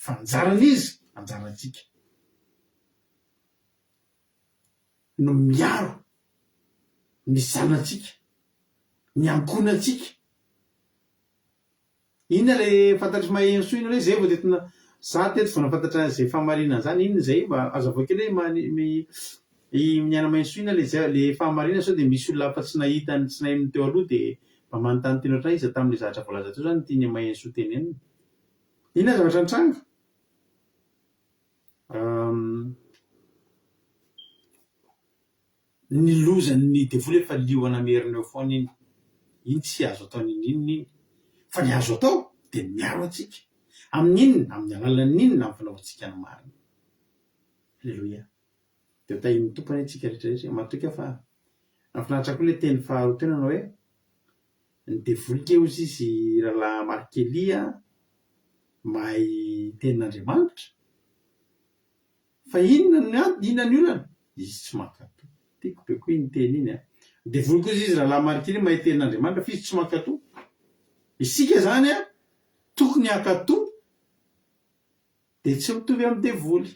Fa anjaran'iza? Anjarantsika no miaro ny zanatsika, ny ankohonantsika. Inona le fantatr'i Mahenosoa iny hoe zay vao teto na za teto vao nafantatra zay fahamarinana zany inona zay mba azavao kely hoe ma- i Miaina Mahenosoa inona le zay le fahamarinana sao de misy olona hafa tsy nahita ny tsy naheno ny teo aloha de mba manontany tena ohatran iza tamin'le zavatra voalaza teo zany no tian'i Mahenosoa tenenina. Inona zavatra nitranga? Ny lozan'ny devoly efa liona merina eo foana iny. Iny tsy azo atao n'inon'inona iny. Fa ny azo atao dia ny miaro antsika. Amin'ny inona? Amin'ny alalan'ny inona? Amin'ny fanaovantsika ny marina. Aleloia. Dia ho tahian'ny Tompo anie tsika rehetra rehetra. Matoky aho fa nahafinaritra koa ilay teny faharoa teo nanao hoe ny devoly kay hozy izy rahalahy Markelly a, mahay tenin'Andriamanitra. Fa inona ny antony, inona ny olana? Izy tsy mankatò. Tiako be koa iny teny iny an. Ny devoly kosa izy rahalahy Marquis iny mahay tenin'Andriamanitra fa izy tsy mankatò. Isika izany an, tokony hankatò dia tsy mitovy amin'ny devoly.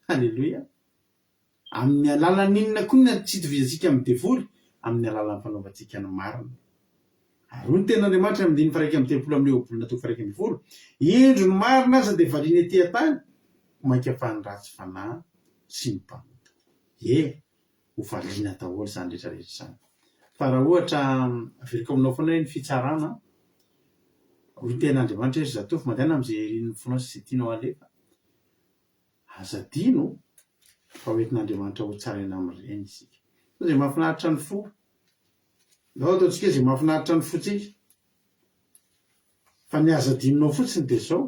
Aleloia. Amin'ny alalan'ny inona koa no tsy itovizantsika amin'ny devoly? Amin'ny alalan'ny fanaovantsika ny marina. Ary hoy ny tenin'Andriamanitra amin'ny andininy faha-31 amin'ny Ohabolana toko faha-11, Indro ny marina aza dia valiana ety an-tany, ho mainka fa ny ratsy fanahy sy ny mpanota. Ie, ho valiana daholo izany rehetra rehetra izany. Fa raha ohatra averiko aminao foana hoe ny fitsarana, hoy ny tenin'Andriamanitra hoe ry zatovo, mandehana amin'izay irin'ny fonao sy izay tianao halefa. Aza adino fa ho entin'Andriamanitra hotsaraina amin'ireny isika. Sao dia mahafinaritra ny fo. Ndao ataontsika izay mahafinaritra ny fontsika. Fa ny aza adinonao fotsiny dia izao,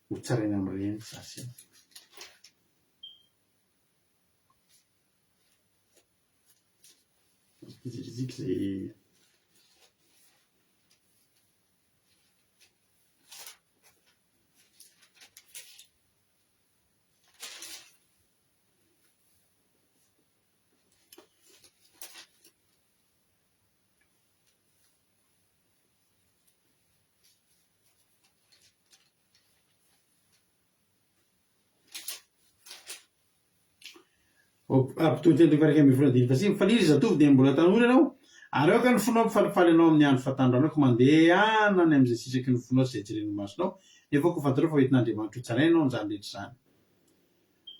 hotsaraina amin'ireny za sy ianao. Jerentsika izay Ampitohy teny 11 andininy fahasivy, Falia ry zatovo dia mbola tanora ianao, ary aoka ny fonao hampifalifaly anao amin'ny andro fahatanoranao, ka mandehana any amin'izay sitraky ny fonao sy izay jeren'ny masonao, nefa aoka ho fantatrao fa hoentin'Andriamanitra hotsaraina ianao amin'izany rehetra izany.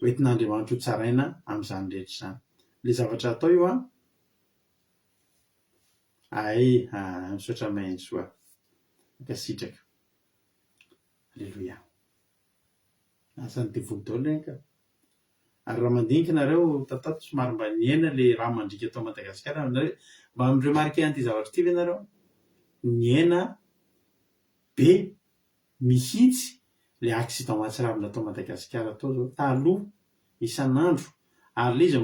Hoentin'Andriamanitra hotsaraina amin'izany rehetra izany. Ilay zavatra atao io an, ay, ah, misaotra Mahensoa. Mankasitraka. Aleloia. Asan'ny devoly daholo ireny ka. Ary raha mandinika nareo tatato somary mba nihena le rà mandriaka eto Madagasikara, nareo mba mi-remarquer an'ity zavatra ity ve nareo? Nihena be mihitsy le accident mahatsiravina tao Madagasikara tao zao, taloha isan'andro ary le izy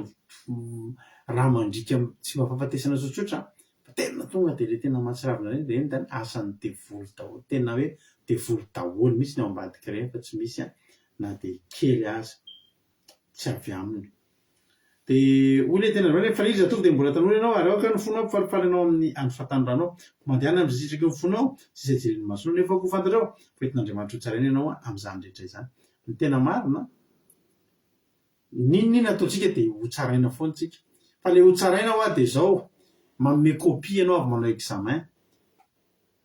rà mandriaka tsy mba fahafatesana tsotsotra fa tena tonga de le tena mahatsiravina reny de iny zany asan'ny devoly daholo, tena hoe devoly daholo mihitsy ny ao ambadik'ireny fa tsy misy na dia kely aza tsy avy aminy. Dia hoy ilay teny androany hoe, Fa iza tompoko dia mbola tanora ianao, ary aoka ny fonao hampifalifaly anao amin'ny andro fahatanoranao. Koa mandehana amin'izay sitraky ny fonao sy izay jeren'ny masonao, nefa koa fantatrao fa entin'Andriamanitra hotsaraina ianao amin'izany rehetra izany. Ny tena marina, n'inon'inona ataontsika dia hotsaraina foana isika. Fa ilay hotsaraina hoa dia izao, manome copie ianao avy manao examen.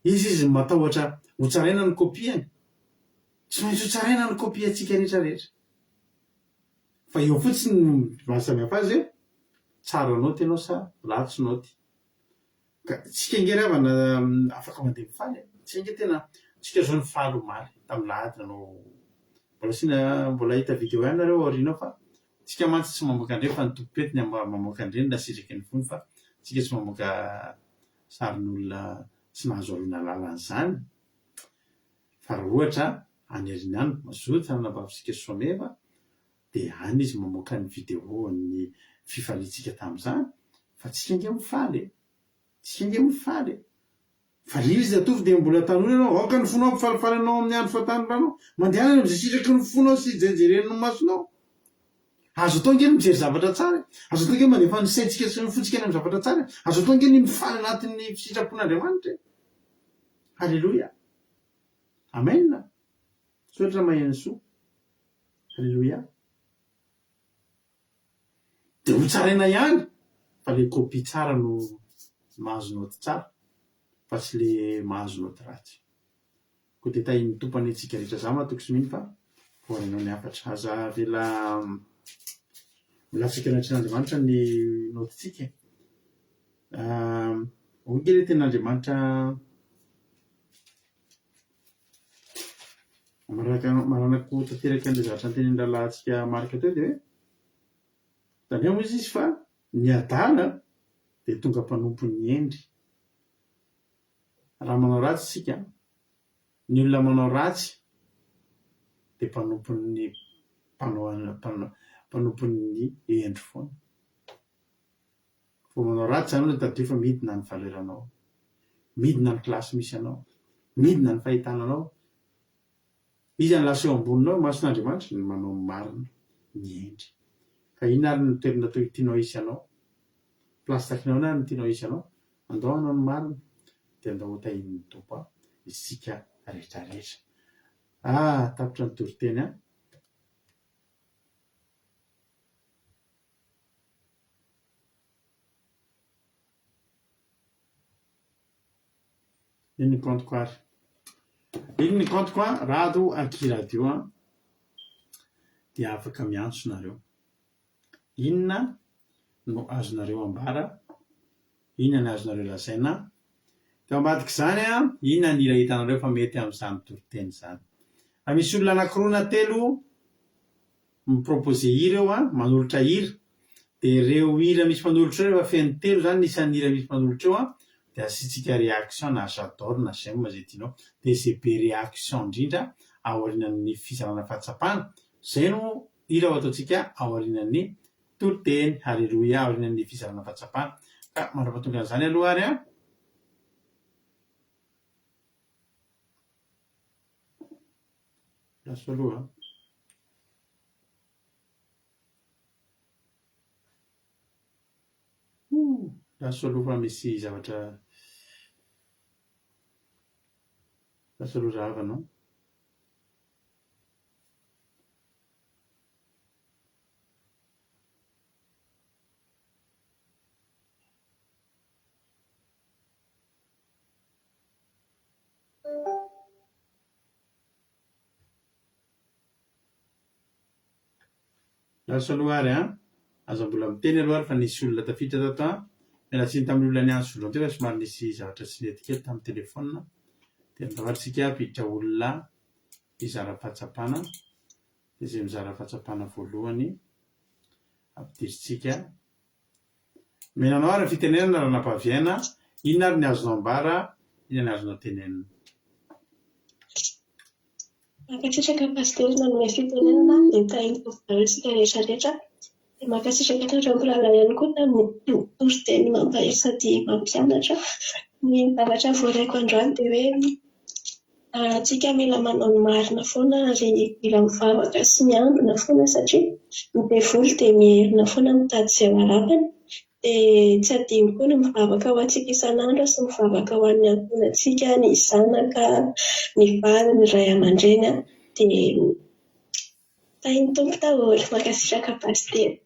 Iza izy no matahotra hotsaraina ny copie-ny? Tsy maintsy hotsaraina ny copie-ntsika rehetra rehetra. Fa eo fotsiny no mahasamihafa azy hoe tsara naoty ianao sa ratsy naoty. Ka tsika ange ry havana afaka mandeha mifaly e. Tsika ange tena, tsika zao nifaly omaly tamin'ny lahady nanao, mbola asiana, mbola hahita video ihany nareo aoriana ao fa tsika mantsy tsy mamoaka an'ireny fa ny tompom-pety ny mamoaka an'ireny raha sitraky ny fony fa tsika tsy mamoaka sarin'olona tsy nahazo alalana an'izany. Fa raha ohatra. Any aoriana any, mazoto anabavitsika Someva, dia any izy mamoaka ny vidéo ny fifaliantsika tamin'izany, fa tsika ange mifaly e! Tsika ange mifaly e! Fa ry zatovo dia mbola tanora ianao, aoka ny fonao hampifalifaly anao amin'ny andro fahatanoranao. Mandehana any amin'izay sitraky ny fonao sy izay jeren'ny masonao. Azo atao ange ny mijery zavatra tsara e! Azo atao ange ny mandefa ny saintsika sy ny fontsika any amin'ny zavatra tsara e! Azo atao ange ny mifaly anatin'ny sitrapon'Andriamanitra e! Haleloia! Amen! Misaotra maheno soa. Haleloia! Dia ho tsaraina ihany fa le copie tsara no mahazo naoty tsara fa tsy le mahazo naoty ratsy. Koa dia tahian'ny Tompo anie tsika rehetra. Za matoky sy mino fa voarainao ny hafatra. Aza avela milatsaka eo anatrehan'Andriamanitra ny naotintsika e. Hoy nge le tenin'Andriamanitra Maranako tanteraka an'ilay zavatra notenenin'ny rahalahintsika Marc teo dia hoe, tandremo hozy izy fa ny adala dia tonga mpanompon'ny hendry. Raha manao ratsy isika, ny olona manao ratsy dia mpanompon'ny mpanao mpanompon'ny hendry foana. Vao manao ratsy izany aloha tadidio fa midina ny valeur-nao, midina ny classe misy anao, midina ny fahitana anao. Iza no lasa eo amboninao eo imason'Andriamanitra? Ny manao ny marina, ny hendry. Ka inona ary no toerana toy tianao hisy anao? Place takinao inona ary no tianao hisy anao? Andao hanao ny marina dia andao ho tahian'ny Tompo isika rehetra rehetra. Ah, tapitra ny toriteny an! Iny ny compte-ko ary. Iny ny compte-ko an, Rado aky radio an, dia afaka miantso nareo. Inona no azonareo ambara, inona ny azonareo lazaina, dia ao ambadik'izany an, inona ny hira hitanareo fa mety amin'izany toriteny izany. Raha misy olona anankiroa na telo mi-proposer hira eo an, manolotra hira, dia ireo hira misy mpanolotra ireo rehefa feno telo izany ny isan'ny hira misy mpanolotra eo an, dia asiantsika réaction na j'adore na j'aime izay tianao, dia izay be réaction indrindra aorianan'ny fizarana fahatsapana, izay no hira ho ataontsika aorianan'ny toriteny, haleloia, aorianan'ny fizarana fahatsapana, ka mandra-pahatonga an'izany aloha ary an. Lasa aloha an. Lasa aloha fa misy zavatra Lasa aloha rahavana an. Lasa aloha ary an! Aza mbola miteny aloha ary fa nisy olona tafiditra tato an! Miala tsiny tamin'ny olona niantso voalohany teo fa somary nisy zavatra tsy nety kely tamin'ny téléphone. Dia andao ary tsika hampiditra olona hizara fahatsapana. Dia izay mizara fahatsapana voalohany ampidirintsika. Omena anao ary ny fitenenana Ranabaviaina, inona ary ny azonao ambara, inona ny azonao tenenina? Mankasitraka Pasitera nanome fitenenana dia tahin'ny Tompo daholo isika rehetra rehetra. Dia mankasitraka anareo mirahalahy ihany koa tamin'ny toriteny mampahery sady mampianatra. Ny zavatra voaraiko androany dia hoe Tsika mila manao ny marina foana ary mila mivavaka sy miambina foana satria ny devoly dia miherina foana mitady izay ho arapany. Dia tsy adino koa ny mivavaka ho antsika isan'andro sy mivavaka ho an'ny ankohonantsika, ny zanaka, ny vady, ny ray aman-dreny. Dia tahin'ny Tompo daholo. Mankasitraka Pasitera.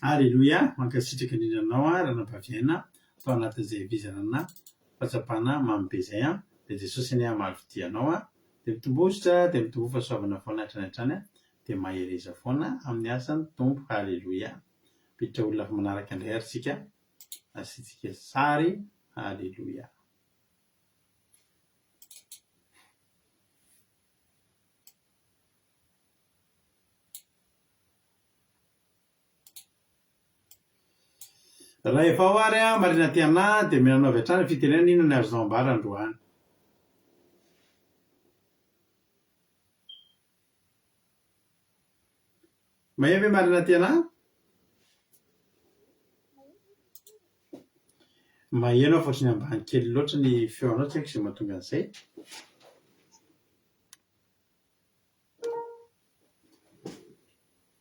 Aleloia! Mankasitraka indrindra anao Ranabavy Aina tao anatin'izay vizanana fahatsapana mamy be izay an! Dia Jesosy anie hamaly fitia anao an! Dia mitombozotra dia mitomboa fahasoavana foana hatrany hatrany an! Dia mahereza foana amin'ny asan'ny Tompo. Aleloia! Miditra olona hafa manaraka indray ary tsika asiantsika sary. Aleloia! Rahefa ao ary an, Marina Tiana, dia omena anao avy hatrany ny fitenenana inona ny azonao ambara androany. Maheno ve Marina Tiana? Maheno aho fa ohatran'ny ambany kely loatra ny feonao, tsy haiko izay mahatonga an'izay.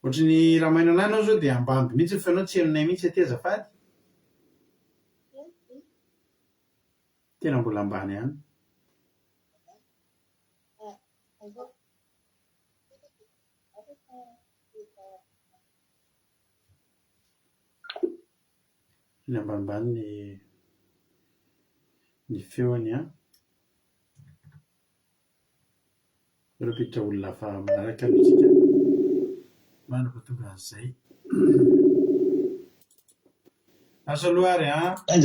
Ohatry ny raha maheno anah ianao zao dia ambany be mihitsy ny feonao tsy henonay mihitsy aty azafady. Tena mbola ambany ihany. Ny ambanimbany ny ny feony an. Aleo hampiditra olona hafa manaraka aloha isika mandra-pahatonga an'izay. Lasa aloha ary an. Ay,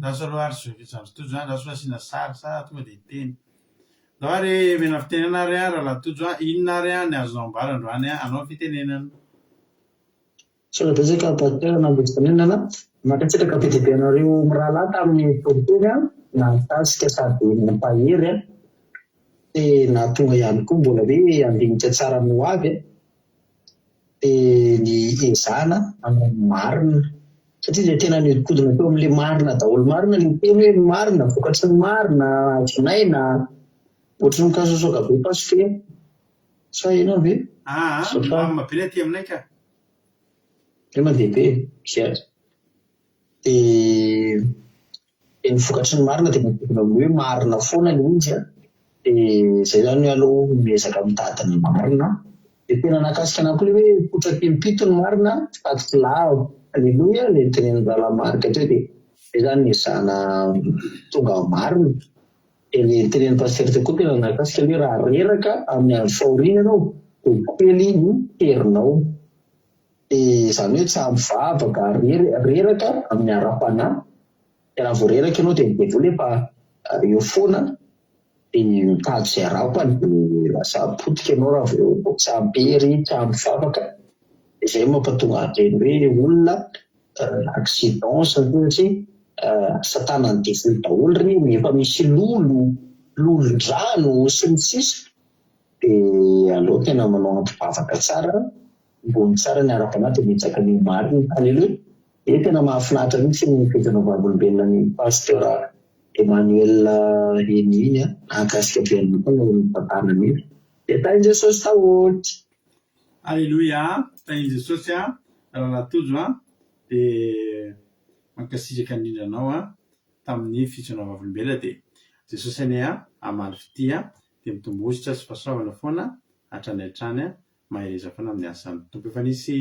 lasa aloha ary Zandry Tojo an, lasa asiana sary sa tonga dia hiteny. Ndao ary omena fitenenana ary an Rahalahy Tojo an, inona ary an ny azonao ambara androany an, anao ny fitenenana. Misaotra betsaka Pasteur namonjy fitenenana. Mankasitraka be dia be anareo mirahalahy tamin'ny toriteny nahakasika sady nampahery dia nahatonga ihany koa mbola hoe handinika tsara ny ho avy dia ny ezahana hanao ny marina satria dia tena nihodinkodina teo amin'ilay marina daholo marina ny teny hoe ny marina vokatry ny marina azon'aina ohatry ny mikasoasoaka be Pasitera sa ianao ve? Aa milamina be ny aty aminay ka. Ve mandeha be e? Zay. Dia dia ny vokatry ny marina dia mihodina amin'ny hoe marina foana ilay izy an. Dia izay izany hoe aleo miezaka mitady ny marina. Dia tena nahakasika anah koa ilay hoe potraka impito ny marina sady tsy lavo. Aleloia ilay notenenin'i Rahalahy Marc teo dia izay izany niezahana tonga marina. Dia ilay notenenin'i Pasitera teo koa tena nahakasika ilay hoe raha reraka amin'ny andro fahoriana ianao dia kely ny herinao. Dia izany hoe tsy ampy vavaka, reraka amin'ny ara-panahy. Dia raha vao reraka ianao dia ny devoly efa eo foana dia mitady izay harapany dia lasa potika ianao raha vao tsy ampy hery, tsy ampy vavaka. Dia izay no mampatonga an'ireny hoe olona accident sy ny sisa satria asa tanan'ny devoly daholo ireny, efa misy lolo, lolon-drano sy ny sisa Dia aleo tena manao ampivavaka tsara, ambony tsara ny ara-panahy dia miezaka ny ho marina. Alléluia! Dia tena mahafinaritra mihitsy ny fijoroana vavolombelona an'i Pasteur Emmanuel iny iny an, nahakasika be anay koa ny tantarany iny. Dia tahin'i Jesosy daholo! Alléluia! Tahin'i Jesosy an, Rahalahy Tojo an, dia mankasitraka indrindra anao an, tamin'ny fijoroana vavolombelona dia Jesosy anie an, hamaly fitia dia mitombo hosotra sy fahasoavana foana hatrany hatrany mahereza foana amin'ny asan'ny Tompo efa nisy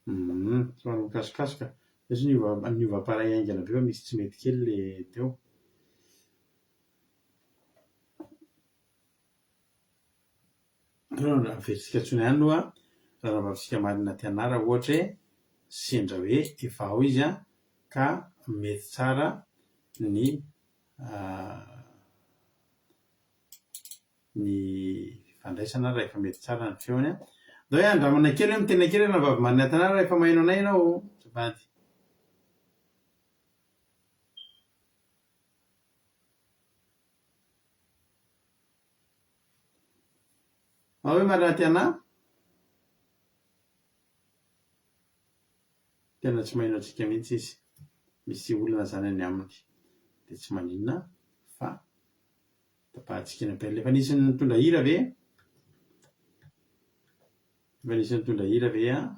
Humm somary mikasokasoka satria niova niova appareil haingana be fa misy tsy mety kely le teo. Averintsika antsoina ihany aloha ranabavitsika Marina Tiana raha ohatra hoe sendra hoe efa ao izy ka mety tsara ny ny fifandraisana raha efa mety tsara ny feony. Ndao hoe andramana kely hoe miteny kely ranabavy Marina Tiana raha efa maheno anay ianao azafady. Ao hoe maraty anà? Tena tsy maheno antsika mihitsy izy. Misy olana izany any aminy. Dia tsy maninona fa tapahantsika ny appel. Efa nisy nitondra hira ve? Efa nisy nitondra hira ve an?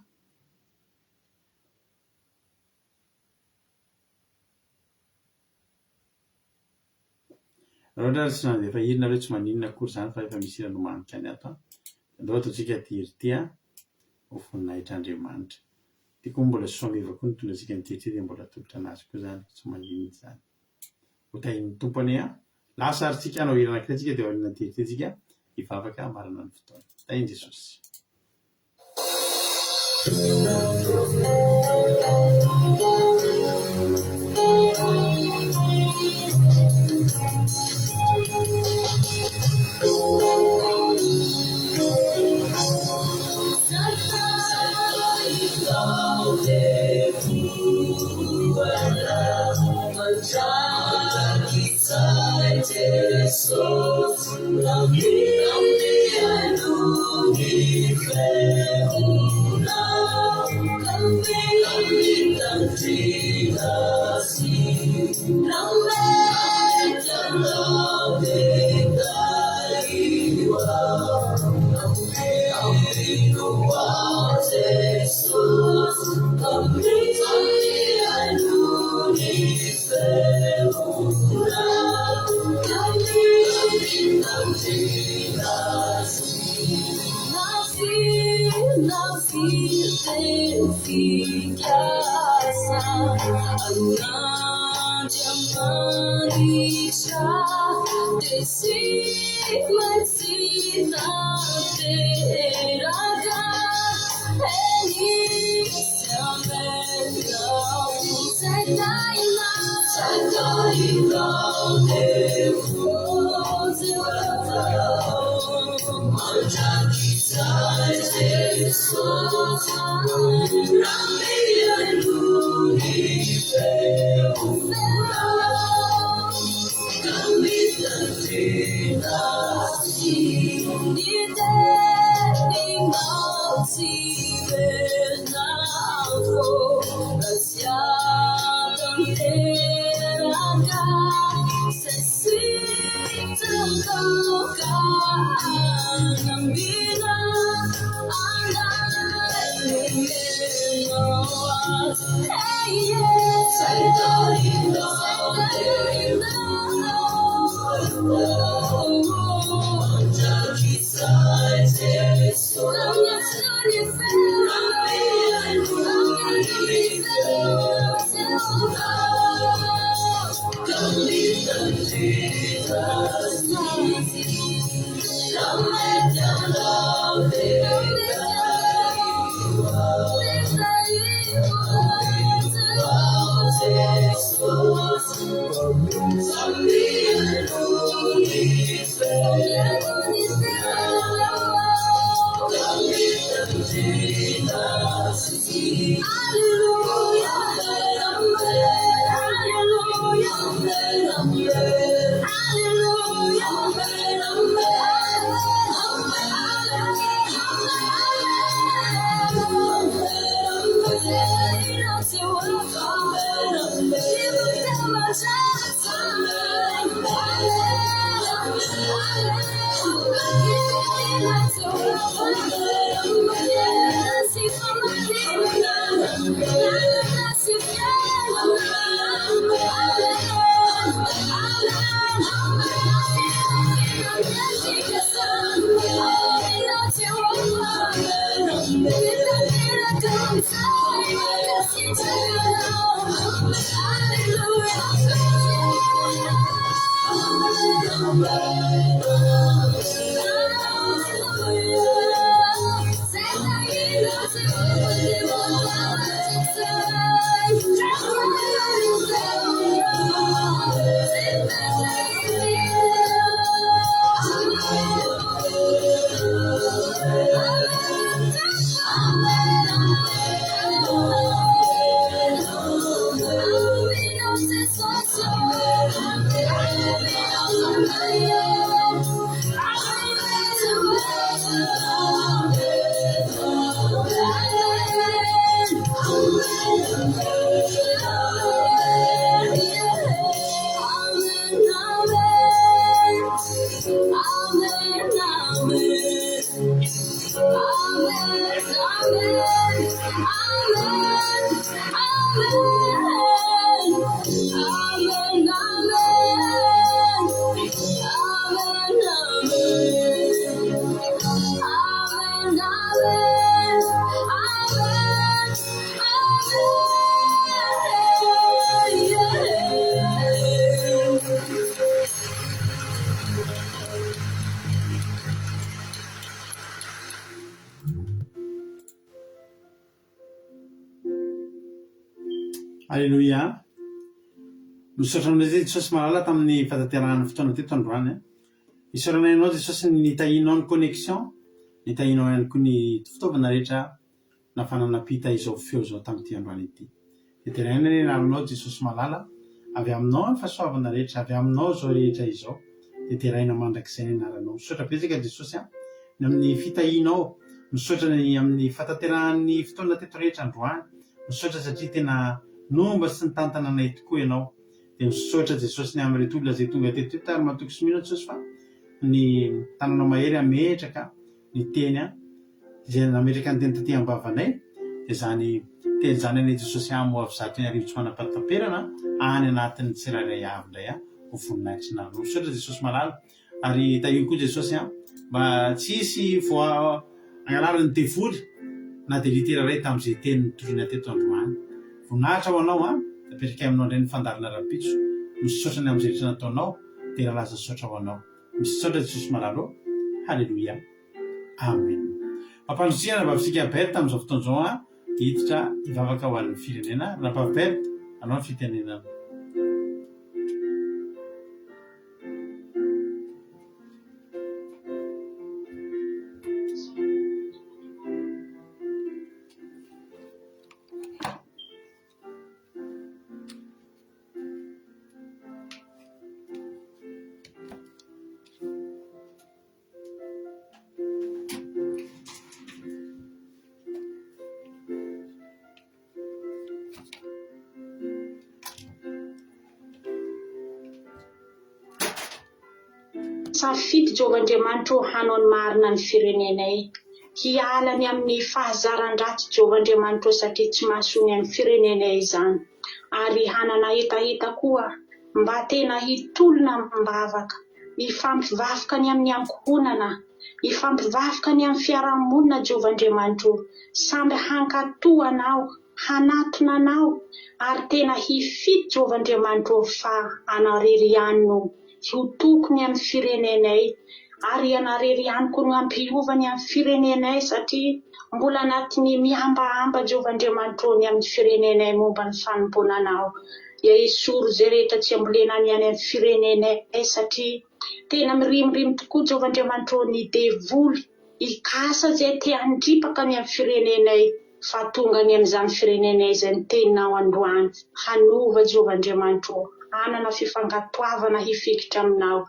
Raha ohatra ary tsy nandefa hira nareo tsy maninona akory izany fa efa misy hira nomaniko ihany ato an! Andao ataontsika ity hira ity an! Ho voninahitr'Andriamanitra. Ity koa mbola soa meva koa nitondra antsika an'ity hira ity dia mbola atolotra an'azy koa izany, tsy maninona izany. Ho tahian'ny Tompo anie an! Lasa ary tsika hanao hira anankiray tsika dia aorian'ity hira ity tsika hivavaka hamarana ny fotoana. Tahian'i Jesosy. Aleloia. Misaotra anao Jesosy malala tamin'ny fahatanterahan'ny fotoana teto androany. Isaorana anao Jesosy ny nitahianao ny connexion, nitahianao ihany koa ny fitaovana rehetra nahafahana nampita izao feo izao tamin'ity androany ity. Dia deraina anie ny anaranao Jesosy malala, avy aminao ny fahasoavana rehetra, avy aminao izao rehetra izao. Dia deraina mandrakizay ny anaranao. Misaotra betsaka Jesosy a, ny amin'ny fitahianao, misaotra ny amin'ny fahatanterahan'ny fotoana teto rehetra androany, misaotra satria tena nomba sy nitantana anay tokoa ianao. Dia misaotra Jesosy ny amin'ireto olona izay tonga teto ireto ary matoky sy mino aho Jesosy fa ny tananao mahery hametraka ny teny izay nametraka ny teny taty am-bavanay dia izany teny izany anie Jesosy hamoha avy 1100 tsy manam-pahataperana any anatin'ny tsirairay avy indray ho voninahitry ny anaranao. Misaotra Jesosy malala ary tahio koa Jesosy mba tsy hisy voa angalarin'ny devoly na dia litera iray tamin'izay teny notorina teto androany. Voninahitra ho anao an, apetraka aminao indray ny fandaharana rahampitso. Misaotra ny amin'izay rehetra nataonao, dera laza saotra ho anao. Misaotra Jesosy malala ô. Haleloia. Amen. Mampandrosia anabavintsika Berthe amin'izao fotoana izao an, hiditra hivavaka ho an'ny firenena. Ranabavy Berthe, anao ny fitenenana. Safidy Jehovah Andriamanitra ô hanao ny marina ny firenenay. Hiala ny amin'ny fahazaran-dratsy Jehovah Andriamanitra ô satria tsy mahasoa ny an'ny firenenay izany. Ary hanana hetaheta koa mba tena hitolona amim-bavaka, hifampivavka ny amin'ny ankohonana, hifampivavka ny amin'ny fiarahamonina Jehovah Andriamanitra ô, samby hankatò Anao, hanatona Anao, ary tena hifidy Jehovah Andriamanitra ô fa Anao irery ihany no ho tokony amin'ny firenenay, ary Ianao irery ihany koa no hampiova ny amin'ny firenenay satria mbola anatin'ny mihambahamba Jehovah Andriamanitra ô ny amin'ny firenenay momba ny fanompoana Anao. Dia esory izay rehetra tsy ambolena any any amin'ny firenenay satria tena mirimorimo tokoa Jehovah Andriamanitra ô ny devoly hikasa izay te handripaka ny amin'ny firenenay fa tonga any amin'izany firenenay izay ny teninao androany hanova Jehovah Andriamanitra ô hanana fifankatoavana hifikitra aminao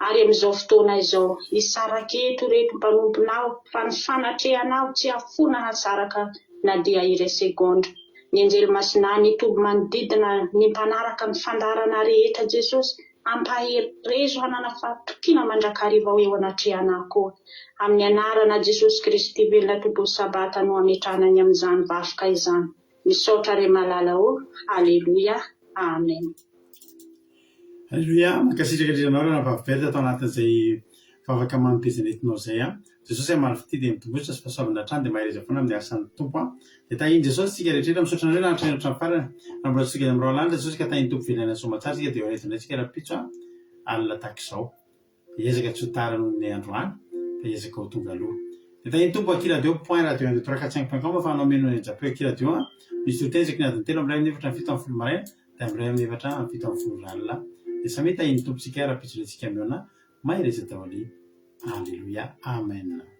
ary amin'izao fotoana izao hisaraka eto ireto mpanomponao fa ny fanatrehanao tsy hafoana hasaraka na dia iray segondra Ny anjely masina nitoby manodidina ny mpanaraka ny fandaharana rehetra Jesosy ampaherezo hanana fahatokiana mandrakariva ho eo anatrehanao koa. Amin'ny anarana Jesosy Kristy velona Tompon'ny Sabata no ametrahana ny amin'izany vavka izany. Misaotra re malala ô. Aleloia. Amen. Aleloia, mankasitraka indrindra anao Ranabavy Berthe tao anatin'izay vavaka mamy be izay nentinao izay an. Jesosy hamaly fitia dia mitombosa sy fahasoavana hatrany dia mahereza foana amin'ny asan'ny Tompo an. Dia tahian'i Jesosy isika rehetra rehetra, misaotra anareo nahatratra hatramin'ny farany. Raha mbola tsy tonga any amin'ny rahona lanitra Jesosy ka tahian'ny Tompo velona soamatsara isika dia ho eto indray isika rahampitso an, alina tahaka izao. Hiezaka tsy ho tara noho ny androany fa hiezaka ho tonga aloha. Dia tahian'ny Tompo aky radio point radio un deux trois quatre cinq point com afahanao mihaino ny onjam-peo aky radio an. Misy toriteny isaky ny adiny telo amin'ny iray amin'ny efatra amin'ny 17 maraina dia amin'ny iray amin'ny efatra amin'ny 17 ora alina. Dia samia tahian'ny Tompo tsika rahampitso indray tsika mihaona. Mahereza daholo. Aleloia. Amen.